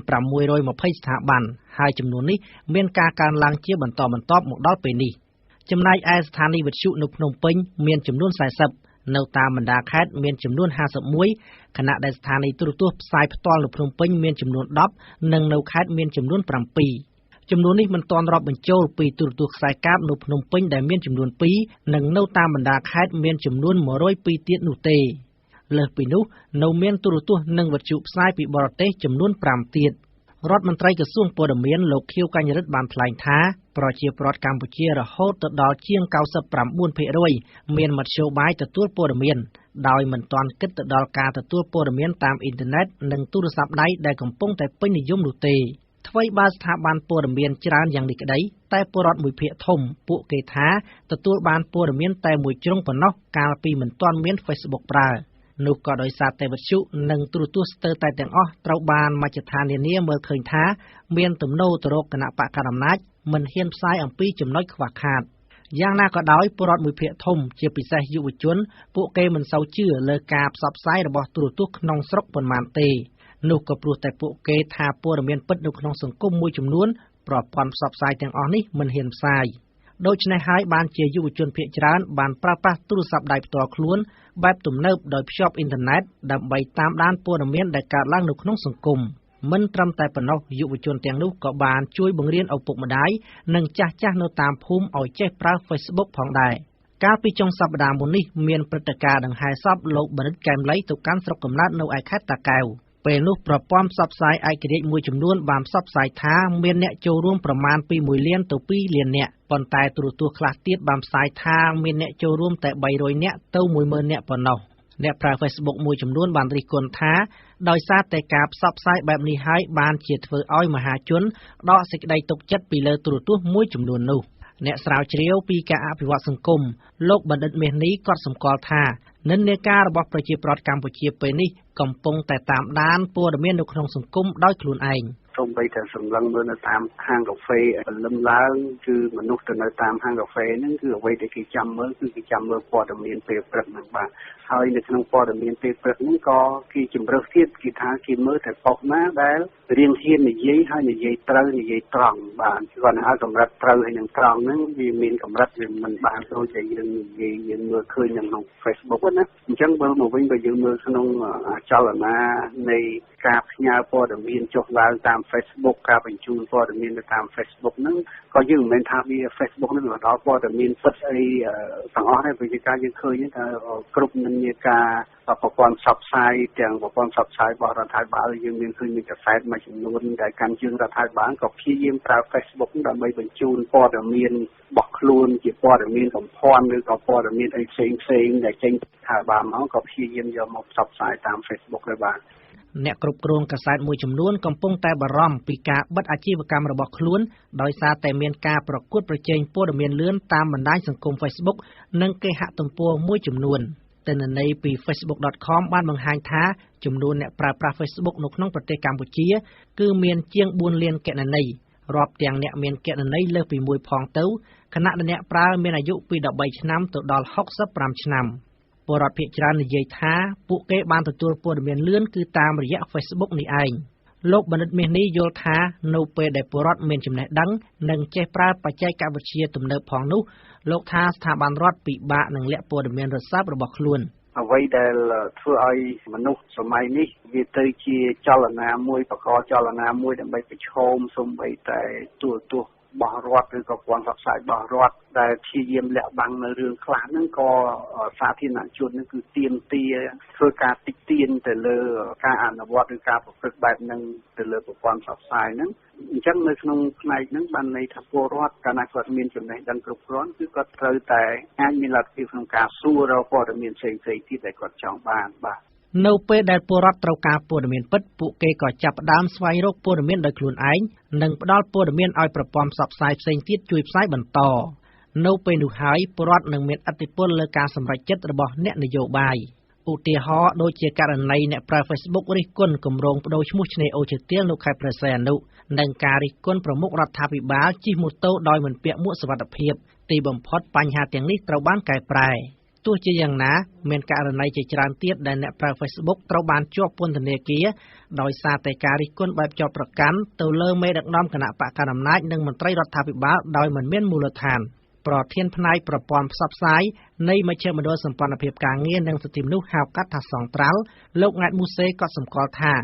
620ស្ថាប័នហើយចំនួននេះមានការកើនឡើងជាបន្តបន្ទាប់មកដល់ពេលនេះចំណែកឯស្ថានីយ៍វិទ្យុនៅភ្នំពេញមានចំនួន40នៅតាមបណ្ដាខេត្តមានចំនួន51ខណៈដែលស្ថានីយ៍ទូរទស្សន៍ផ្សាយផ្ទាល់នៅភ្នំពេញមានចំនួន10និងនៅខេត្តមានចំនួន7ចំនួននេះមិនទាន់រាប់បញ្ចូលពីទូរទស្សន៍ខ្សែកាបនៅភ្នំពេញដែលមានចំនួន2និងនៅតាមបណ្ដាខេត្តមានចំនួន102ទៀតនោះទេលើសពីនោះនៅមានទូរទស្សន៍និងវិទ្យុផ្សាយពីបរទេសចំនួន5ទៀតរដ្ឋមន្ត្រីក្រសួងព័ត៌មានលោកខៀវកញ្ញរិទ្ធបានថ្លែងថាប្រជាពលរដ្ឋកម្ពុជារហូតទៅដល់ជាង 99% មានមធ្យោបាយទទួលព័ត៌មានដោយមិនទាន់គិតទៅដល់ការទទួលព័ត៌មានតាមអ៊ីនធឺណិតនិងទូរស័ព្ទដៃដែលកំពុងតែពេញនិយមនោះទេថ្វីបើស្ថាប័នព័ត៌មានច្រើនយ៉ាងនេះក្តីតែពលរដ្ឋមួយភាគធំពួកគេថាទទួលបានព័ត៌មានតែមួយជ្រុងប៉ុណ្ណោះកាលពីមិនទាន់មាន Facebook ប្រើនោះក៏ដោយសារតែវិទ្យុនិងទូរទស្សន៍ស្ទើរតែទាំងអស់ត្រូវបានមជ្ឈដ្ឋាននានាមើលឃើញថាមានទំនោរទៅរកគណបក្សកាន់អំណាចមិនហ៊ានផ្សាយអំពីចំណុចខ្វះខាតយ៉ាងណាក៏ដោយពលរដ្ឋមួយភាគធំជាពិសេសយុវជនពួកគេមិនសូវជឿលើការផ្សព្វផ្សាយរបស់ទូរទស្សន៍ក្នុងស្រុកប៉ុន្មានទេនោះក៏ព្រោះតែពួកគេថាព័ត៌មានពិតនៅក្នុងសង្គមមួយចំនួនប្រព័ន្ធផ្សព្វផ្សាយទាំងអស់នេះមិនហ៊ានផ្សាយដូច្នេះហើយបានជាយុវជនភាគច្រើនបានប្រើប្រាស់ទូរស័ព្ទដៃផ្ទាល់ខ្លួនបែបទំនើបដោយភ្ជាប់អ៊ីនធឺណិតដើម្បីតាមដានព័ត៌មានដែលកើតឡើងនៅក្នុងសង្គមមិនត្រឹមតែប៉ុណ្ណោះយុវជនទាំងនោះក៏បានជួយបង្រៀនឪពុកម្ដាយនិងចាស់ៗនៅតាមភូមិឲ្យចេះប្រើ Facebook ផងដែរកាលពីចុងសប្តាហ៍មុននេះមានព្រឹត្តិការណ៍ដង្ហែសពលោកបណ្ឌិតកែមលីទៅកាន់ស្រុកកំណើតនៅឯខេត្តតាកែវពេលនោះប្រព័ន្ធផ្សព្វផ្សាយឯករាជ្យមួយចំនួនបានផ្សព្វផ្សាយថាមានអ្នកចូលរួមប្រមាណពី1លានទៅ2លាននាក់ប៉ុន្តែទូរទស្សន៍ខ្លះទៀតបានផ្សាយថាមានអ្នកចូលរួមតែ300នាក់ទៅ10000នាក់ប៉ុណ្ណោះអ្នកប្រើ Facebook មួយចំនួនបានរិះគន់ថាដោយសារតែការផ្សព្វផ្សាយបែបនេះហើយបានជាធ្វើឲ្យមហាជនដកសេចក្តីទុកចិត្តពីលើទូរទស្សន៍មួយចំនួននោះអ្នកស្រាវជ្រាវពីការអភិវឌ្ឍសង្គមលោកបណ្ឌិតមាសនេះក៏សម្គាល់ថានិន្នាការរបស់ប្រជាពលរដ្ឋកម្ពុជាពេលនេះកំពុងតែតាមដានព័ត៌មាននៅក្នុងសង្គមដោយខ្លួនឯងសូម្បីតែសម្លឹងមើលនៅតាមហាងកាហ្វេព្រលឹមឡើងគឺមនុស្សទៅនៅតាមហាងកាហ្វេហ្នឹងគឺអ្វីដែលគេចាំមើលគឺគេចាំមើលព័ត៌មានពេលព្រឹកហ្នឹងបាទហើយនៅក្នុងព័ត៌មានពេលព្រឹកហ្នឹងក៏គេជំរើសទៀតគេថាគេមើលតែប៉ុស្តិ៍ណាដែលរៀងហ៊ាននិយាយហើយនិយាយត្រូវនិយាយត្រង់បាទគាត់ហៅកម្រិតត្រូវហើយនឹងត្រង់ហ្នឹងវាមានកម្រិតវាមិនបានដូចតែយើងនិយាយយើងមើលឃើញនៅក្នុង Facebook ណាអញ្ចឹងបើមកវិញបើយើងមើលក្នុងចលនានៃការផ្ញើព័ត៌មានចុះឡើងតាម Facebook ការបញ្ជូនព័ត៌មានទៅតាម Facebook ហ្នឹងក៏យើងមិនមែនថាវា Facebook ហ្នឹងវាដល់ព័ត៌មានពិតអីទាំងអស់ទេព្រោះជាការយើងឃើញថាគ្រប់និន្នាការប្រព័ន្ធផ្សព្វផ្សាយទាំងប្រព័ន្ធផ្សព្វផ្សាយរបស់រដ្ឋាភិបាលយើងមានឃើញមានកាសែតមួយចំនួនដែលកាន់ជើងរដ្ឋាភិបាលក៏ព្យាយាមប្រើ Facebook ដើម្បីបញ្ជូនព័ត៌មានរបស់ខ្លួនជាព័ត៌មានកំភន់ឬក៏ព័ត៌មានអីផ្សេងៗដែលចេញពីរដ្ឋាភិបាលមកក៏ព្យាយាមយកមកផ្សព្វផ្សាយតាម Facebook ដែរបាទ អ្នកគ្រប់គ្រងកាសែតមួយចំនួនកំពុងតែបារម្ភពីការបិទអាជីវកម្មរបស់ខ្លួនដោយសារតែមានការប្រកួតប្រជែងព័ត៌មានលឿនតាមបណ្ដាញសង្គម Facebook និងគេហទំព័រមួយចំនួន។ ទិន្នន័យពី Facebook.com បានបង្ហាញថាចំនួនអ្នកប្រើប្រាស់ Facebook នៅក្នុងប្រទេសកម្ពុជាគឺមានជាង4លានគណនីរាប់ទាំងអ្នកមានគណនីលើសពីមួយផងទៅខណៈដែលអ្នកប្រើមានអាយុពី13ឆ្នាំទៅដល់65ឆ្នាំ។ ពលរដ្ឋភាគច្រើននិយាយថាពួកគេបានទទួលព័ត៌មានលឿនគឺតាមរយៈ Facebook នេះឯង។ លោកបណ្ឌិតមាសនេះយល់ថានៅពេលដែលពលរដ្ឋមានចំណេះដឹងនិងចេះប្រើបច្ចេកវិទ្យាទំនើបផងនោះលោកថាស្ថាប័នរដ្ឋពិបាកនឹងលាក់ព័ត៌មានរសើបរបស់ខ្លួន។ អ្វីដែលធ្វើឲ្យមនុស្សសម័យនេះវាទៅជាចលនាមួយបកចលនាមួយដើម្បីប្រឈមសូម្បីតែទូរទស្សន៍របស់រដ្ឋឬក៏ប្រព័ន្ធផ្សព្វផ្សាយរបស់រដ្ឋដែលព្យាយាមលាក់បាំងនៅរឿងខ្លះហ្នឹងក៏សាធារណជនហ្នឹងគឺទាមទារធ្វើការតិចទៀនទៅលើការអនុវត្តឬការប្រព្រឹត្តបែបហ្នឹងទៅលើប្រព័ន្ធផ្សព្វផ្សាយហ្នឹងអញ្ចឹងនៅក្នុងផ្នែកហ្នឹងបានន័យថាពលរដ្ឋកាលណាគាត់មានចំណេះដឹងគ្រប់គ្រាន់គឺគាត់ត្រូវតែអាចមានលទ្ធភាពក្នុងការសួររកព័ត៌មានផ្សេងៗទៀតដែលគាត់ចង់បានបាទ។ នៅពេលដែលពលរដ្ឋត្រូវការព័ត៌មានពិតពួកគេក៏ចាប់ផ្ដើមស្វែងរកព័ត៌មានដោយខ្លួនឯងនិងផ្ដល់ព័ត៌មានឲ្យប្រព័ន្ធផ្សព្វផ្សាយផ្សេងទៀតជួយផ្សាយបន្តនៅពេលនោះហើយពលរដ្ឋនឹងមានឥទ្ធិពលលើការសម្រេចចិត្តរបស់អ្នកនយោបាយឧទាហរណ៍ដូចជាករណីអ្នកប្រើ Facebook រិះគន់គម្រោងប្ដូរឈ្មោះឆ្នេរអូឈើទាលនៅខេត្តព្រះសីហនុនិងការរិះគន់ប្រមុខរដ្ឋាភិបាលជិះម៉ូតូដោយមិនពាក់មួកសុវត្ថិភាពទីបំផុតបញ្ហាទាំងនេះត្រូវបានកែប្រែទោះជាយ៉ាងណាមានករណីជាច្រើនទៀតដែលអ្នកប្រើ Facebook ត្រូវបានជាប់ពន្ធនាគារដោយសារតែការរិះគន់បែបចោទប្រកាន់ទៅលើមេដឹកនាំគណបក្សកាន់អំណាចនិងមន្ត្រីរដ្ឋាភិបាលដោយមិនមានមូលដ្ឋានប្រធានផ្នែកប្រព័ន្ធផ្សព្វផ្សាយនៃមជ្ឈមណ្ឌលសម្ព័ន្ធភាពការងារនិងសិទ្ធិមនុស្សហៅកាត់ថាសង្ត្រាល់លោកង៉ែតមូសេក៏សម្គាល់ថា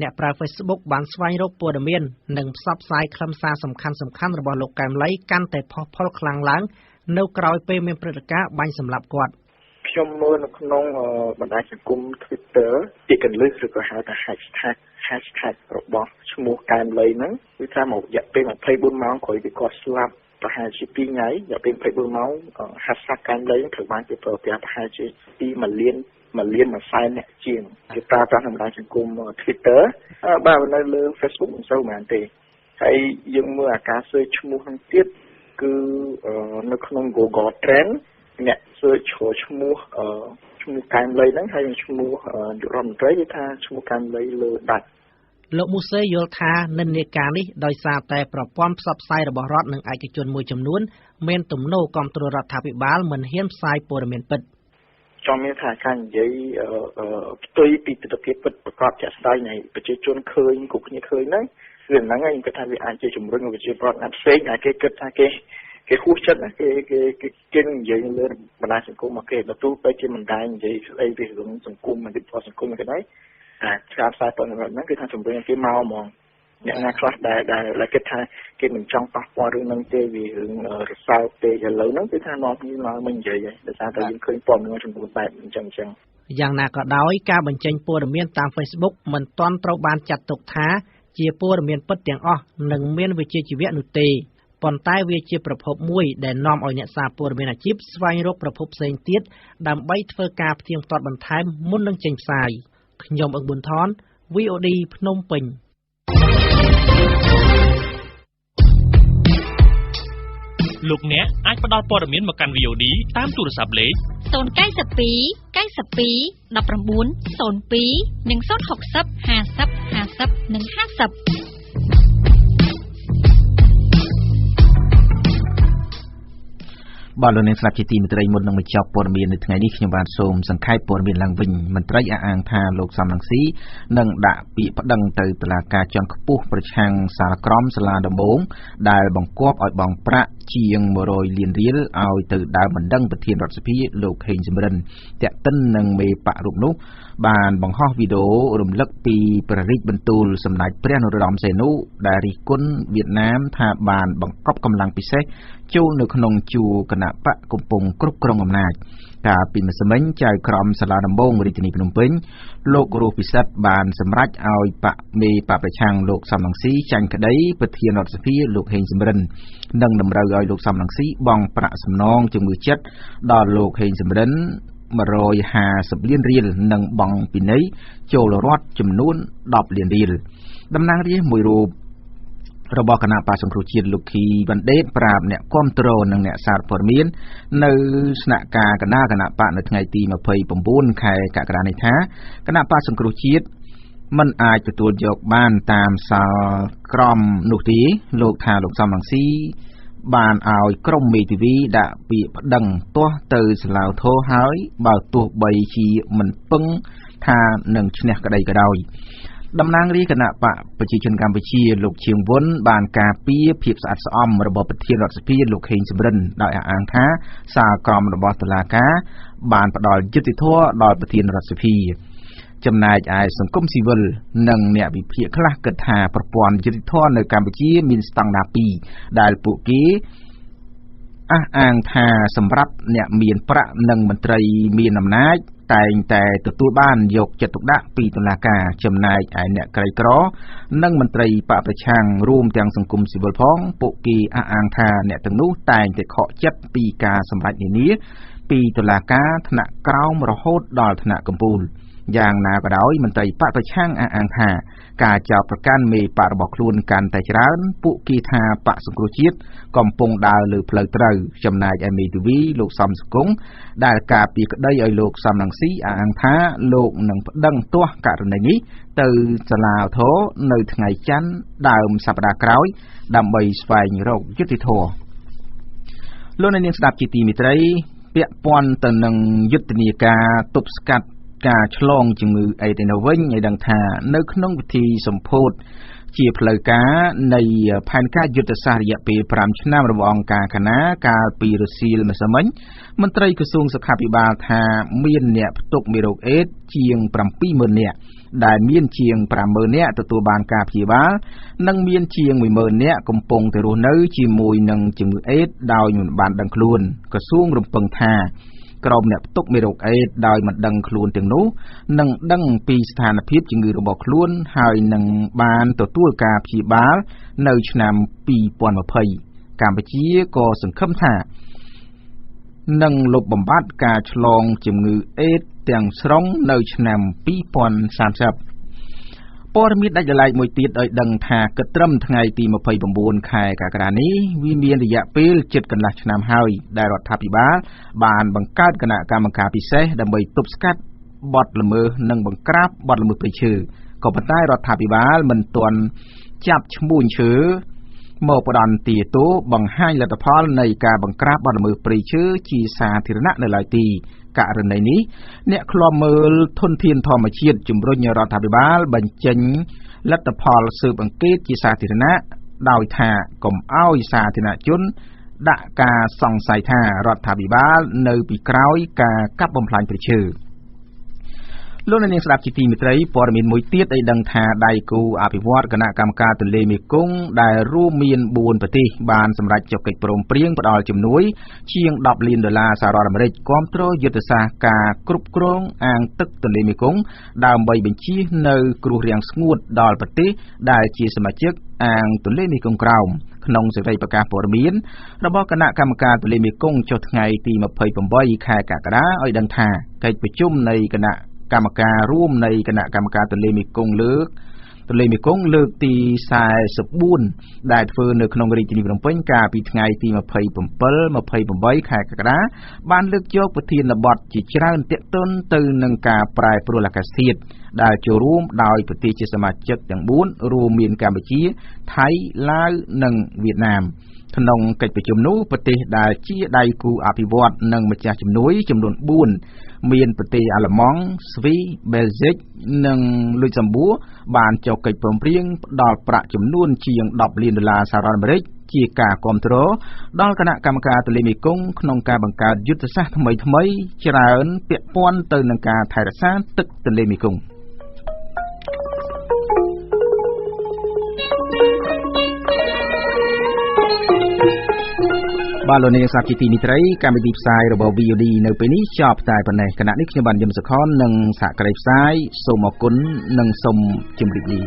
អ្នកប្រើ Facebook បានស្វែងរកព័ត៌មាននិងផ្សព្វផ្សាយខ្លឹមសារសំខាន់ៗរបស់លោកកែមឡីកាន់តែផុសផុលខ្លាំងឡើងនៅក្រោយពេលមានព្រឹត្តិការណ៍បាញ់សម្លាប់គាត់។ ខ្ញុំមើលនៅក្នុងបណ្ដាញសង្គម Twitter ពាក្យកន្លឹះឬក៏ហៅថា hashtag របស់ឈ្មោះកែមឡីហ្នឹងគឺថាមួយរយៈពេល24ម៉ោងក្រោយពីគាត់ស្លាប់ប្រហែលជា2ថ្ងៃរយៈពេល24ម៉ោង hashtag កែមឡីហ្នឹងត្រូវបានគេប្រើប្រាស់ប្រហែលជាពី1លាន1សែនអ្នកជាងគេប្រើប្រាស់ក្នុងបណ្ដាញសង្គម Twitter បាទនៅលើ Facebook មិនសូវប៉ុន្មានទេហើយយើងមើលអាការ search ឈ្មោះហ្នឹងទៀតគឺនៅក្នុង Google Trend អ្នក search ឈ្មោះកែមឡីហ្នឹងហើយនឹងឈ្មោះនាយករដ្ឋមន្ត្រីគឺថាឈ្មោះកែមឡីលើដាច់លោកមូសេយល់ថានិន្នាការនេះដោយសារតែប្រព័ន្ធផ្សព្វផ្សាយរបស់រដ្ឋនិងឯកជនមួយចំនួនមានទំនោរគាំទ្ររដ្ឋាភិបាលមិនហ៊ានផ្សាយព័ត៌មានពិតចង់មានថាការនិយាយផ្ទុយពីទិដ្ឋភាពពិតប្រាកដជាក់ស្ដែងនៃប្រជាជនឃើញគ្រប់គ្នាឃើញហ្នឹងគឺហ្នឹងហើយខ្ញុំគិតថាវាអាចជាជំរុញឲ្យប្រជាពលរដ្ឋណាផ្សេងដែលគេគិតថាគេហួសចិត្តណាគេគេនឹងនិយាយលើបណ្ដាញសង្គមមកគេបើទោះបីជាមិនដែលនិយាយស្ដីពីរឿងសង្គមឬព័ត៌សង្គមគេដែរអាការផ្សាយព័ត៌មានហ្នឹងគឺថាជំរុញឲ្យគេមកហ្មងអ្នកណាខ្លះដែលគិតថាគេមិនចង់ប៉ះពាល់រឿងហ្នឹងទេវារឿងរសើបទេឥឡូវហ្នឹងគឺថានាំគ្នាមកមិននិយាយហើយដោយសារតែយើងឃើញព័ត៌មានចំនួនបែបអញ្ចឹងយ៉ាងណាក៏ដោយការបញ្ចេញព័ត៌មានតាម Facebook មិនទាន់ត្រូវបានចាត់ទុកថាជាព័ត៌មានពិតទាំងអស់និងមានវិជ្ជាជីវៈនោះទេប៉ុន្តែវាជាប្រភពមួយដែលនាំឲ្យអ្នកសារព័ត៌មានអាជីពស្វែងរកប្រភពផ្សេងទៀតដើម្បីធ្វើការផ្ទៀងផ្ទាត់បន្ថែមមុននឹងចេញផ្សាយខ្ញុំអឹងប៊ុនថន VOD ភ្នំពេញលោកអ្នកអាចផ្ដល់ព័ត៌មានមកកាន់ VOD តាមទូរស័ព្ទលេខ092 92 19 02និង060 50 50និង50បាទលោកអ្នកស្ដាប់ជាទីមេត្រីមុននឹងបញ្ចប់ព័ត៌មាននៅថ្ងៃនេះខ្ញុំបាទសូមសង្ខេបព័ត៌មានឡើងវិញមន្ត្រីអះអាងថាលោកសំរងស៊ីនឹងដាក់ពាក្យប្តឹងទៅតុលាការជាន់ខ្ពស់ប្រឆាំងសាលក្រមសាលាដំបងដែលបង្គាប់ឲ្យបង់ប្រាក់ជាង100លានរៀលឲ្យទៅដើមបណ្ដឹងប្រធានរដ្ឋសភាលោកហេងសំរិនទាក់ទិននឹងមេបក្សរូបនោះបានបង្ហោះវីដេអូរំលឹកពីព្រះរាជបន្ទូលសម្ដេចព្រះនរោត្តមសីហនុដែលរិះគន់វៀតណាមថាបានបង្កប់កម្លាំងពិសេសចូលនៅក្នុងជួរគណបក្សកំពុងគ្រប់គ្រងអំណាចកាលពីម្សិលមិញចៅក្រមសាលាដំបងរាជធានីភ្នំពេញលោករស់ពិសិដ្ឋបានសម្រេចឲ្យបក្សមេបក្សប្រឆាំងលោកសំរងស៊ីចាញ់ក្តីប្រធានរដ្ឋសភាលោកហេងសំរិននិងតម្រូវឲ្យលោកសំរងស៊ីបង់ប្រាក់សំណងជំងឺចិត្តដល់លោកហេងសំរិន 150លានរៀលនិងបង់ពិន័យចូលរដ្ឋចំនួន10លានរៀលតំណាងរាស្ត្រមួយរូបរបស់គណៈបក្សសង្គ្រោះជាតិលោកខីវ៉ាន់ដេតប្រាប់អ្នកគាំទ្រនិងអ្នកសារព័ត៌មាននៅស្នាក់ការគណៈបក្សនៅថ្ងៃទី29ខែកក្កដានេះថាគណៈបក្សសង្គ្រោះជាតិមិនអាចទទួលយកបានតាមសាលក្រមនោះទេលោកថាលោកសំរងស៊ីបានឲ្យក្រុមមេធាវីដាក់ពាក្យប្តឹងទាស់ទៅសាលាឧទ្ធរណ៍ហើយបើទោះបីជាមិនពឹងថានឹងឈ្នះក្តីក៏ដោយតំណាងរាស្ត្រគណៈបក្សប្រជាជនកម្ពុជាលោកឈៀងវុនបានការពារភាពស្អាតស្អំរបស់ប្រធានរដ្ឋសភាលោកខេងសំរិនដោយអះអាងថាសាលក្រមរបស់តុលាការបានផ្ដល់យុត្តិធម៌ដល់ប្រធានរដ្ឋសភាចំណែកឯសង្គមស៊ីវិលនិងអ្នកវិភាគខ្លះគិតថាប្រព័ន្ធយុត្តិធម៌នៅកម្ពុជាមានស្តង់ដារពីរដែលពួកគេអះអាងថាសម្រាប់អ្នកមានប្រាក់និងមន្ត្រីមានអំណាចតែងតែទទួលបានយកចិត្តទុកដាក់ពីតុលាការចំណែកឯអ្នកក្រីក្រនិងមន្ត្រីបក្សប្រឆាំងរួមទាំងសង្គមស៊ីវិលផងពួកគេអះអាងថាអ្នកទាំងនោះតែងតែខកចិត្តពីការសម្រេចនានាពីតុលាការថ្នាក់ក្រោមរហូតដល់ថ្នាក់កំពូលយ៉ាងណាក៏ដោយមន្ត្រីបក្សប្រឆាំងអះអាងថាការចោទប្រកាន់មេបក្សរបស់ខ្លួនកាន់តែច្រើនពួកគេថាបក្សសង្គ្រោះជាតិកំពុងដើរលើផ្លូវត្រូវចំណែកឯមេធាវីលោកសំសុគង្គដែលការពារក្តីឲ្យលោកសំរងស៊ីអះអាងថាលោកនឹងប្តឹងទាស់ករណីនេះទៅសាលាឧទ្ធរណ៍នៅថ្ងៃច័ន្ទដើមសប្តាហ៍ក្រោយដើម្បីស្វែងរកយុត្តិធម៌លោកអ្នកនាងស្ដាប់ជាទីមេត្រីពាក់ព័ន្ធទៅនឹងយុទ្ធនាការទប់ស្កាត់ការឆ្លងជំងឺអេដស៍នៅវិញឲ្យដឹងថានៅក្នុងពិធីសម្ពោធជាផ្លូវការនៃផែនការយុទ្ធសាស្ត្ររយៈពេល5ឆ្នាំរបស់អង្គការគណៈកាលពីរសៀលម្សិលមិញមន្ត្រីក្រសួងសុខាភិបាលថាមានអ្នកផ្ទុកមេរោគអេដស៍ជាង 70000 នាក់ដែលមានជាង 50000 នាក់ទទួលបានការព្យាបាលនិងមានជាង 10000 នាក់កំពុងតែរស់នៅជាមួយនឹងជំងឺអេដស៍ដោយមិនបានដឹងខ្លួនក្រសួងរំពឹងថាក្រុមអ្នកផ្ទុកមេរោគអេដស៍ដោយមិនដឹងខ្លួនទាំងនោះនឹងដឹងពីស្ថានភាពជំងឺរបស់ខ្លួនហើយនឹងបានទទួលការព្យាបាលនៅឆ្នាំ2020កម្ពុជាក៏សង្ឃឹមថានឹងលុបបំបាត់ការឆ្លងជំងឺអេដស៍ទាំងស្រុងនៅឆ្នាំ2030ព័ត៌មានដាច់ដោយឡែកមួយទៀតឲ្យដឹងថាគិតត្រឹមថ្ងៃទី29ខែកក្កដានេះវាមានរយៈពេលជិតកន្លះឆ្នាំហើយដែលរដ្ឋាភិបាលបានបង្កើតគណៈកម្មការពិសេសដើម្បីទប់ស្កាត់បទល្មើសនិងបង្ក្រាបបទល្មើសព្រៃឈើក៏ប៉ុន្តែរដ្ឋាភិបាលមិនទាន់ចាប់ឈ្មួញឈើមកផ្ដន្ទាទោសបង្ហាញលទ្ធផលនៃការបង្ក្រាបបទល្មើសព្រៃឈើជាសាធារណៈនៅឡើយទេករណីនេះអ្នកឃ្លាំមើលធនធានធម្មជាតិជំរុញរដ្ឋាភិបាលបញ្ចេញលទ្ធផលស៊ើបអង្កេតជាសាធារណៈដោយថាកុំឲ្យសាធារណជនដាក់ការសង្ស័យថារដ្ឋាភិបាលនៅពីក្រោយការកាប់បំផ្លាញព្រៃឈើលោកអ្នកនាងស្ដាប់ជាទីមេត្រីព័ត៌មានមួយទៀតឲ្យដឹងថាដៃគូអភិវឌ្ឍគណៈកម្មការទន្លេមេគង្គដែលរួមមាន4ប្រទេសបានសម្រេចចុះកិច្ចព្រមព្រៀងផ្ដល់ជំនួយជាង10លានដុល្លារសហរដ្ឋអាមេរិកគាំទ្រយុទ្ធសាស្ត្រការគ្រប់គ្រងអាងទឹកទន្លេមេគង្គដើម្បីបញ្ជៀសនៅគ្រោះរាំងស្ងួតដល់ប្រទេសដែលជាសមាជិកអាងទន្លេមេគង្គក្រោមក្នុងសេចក្តីប្រកាសព័ត៌មានរបស់គណៈកម្មការទន្លេមេគង្គចុះថ្ងៃទី28ខែកក្កដាឲ្យដឹងថាកិច្ចប្រជុំនៃគណៈកម្មការរួមនៃគណៈកម្មការទន្លេមេគង្គលើកទី44ដែលធ្វើនៅក្នុងរាជធានីភ្នំពេញកាលពីថ្ងៃទី27 28ខែកក្កដាបានលើកយកប្រធានបទជាច្រើនទាក់ទងទៅនឹងការប្រែប្រួលអាកាសធាតុដែលចូលរួមដោយប្រទេសជាសមាជិកទាំង4រួមមានកម្ពុជាថៃឡាវនិងវៀតណាមក្នុងកិច្ចប្រជុំនោះប្រទេសដែលជាដៃគូអភិវឌ្ឍនិងម្ចាស់ជំនួយចំនួន4មានប្រទេសអាល្លឺម៉ង់ស្វីសបែលហ្សិកនិងលុចសំបួរបានចុះកិច្ចព្រមព្រៀងផ្ដល់ប្រាក់ចំនួនជាង10លានដុល្លារសហរដ្ឋអាមេរិកជាការគាំទ្រដល់គណៈកម្មការទន្លេមេគង្គក្នុងការបង្កើតយុទ្ធសាស្ត្រថ្មីៗច្រើនពាក់ព័ន្ធទៅនឹងការថែរក្សាទឹកទន្លេមេគង្គបាទលោកនាងស្ដាប់ជាទីមេត្រីកម្មវិធីផ្សាយរបស់ VOD នៅពេលនេះចប់តែប៉ុណ្ណេះគណៈនេះខ្ញុំបាទយឹមសុខននិងសហការីផ្សាយសូមអរគុណនិងសូមជម្រាបលា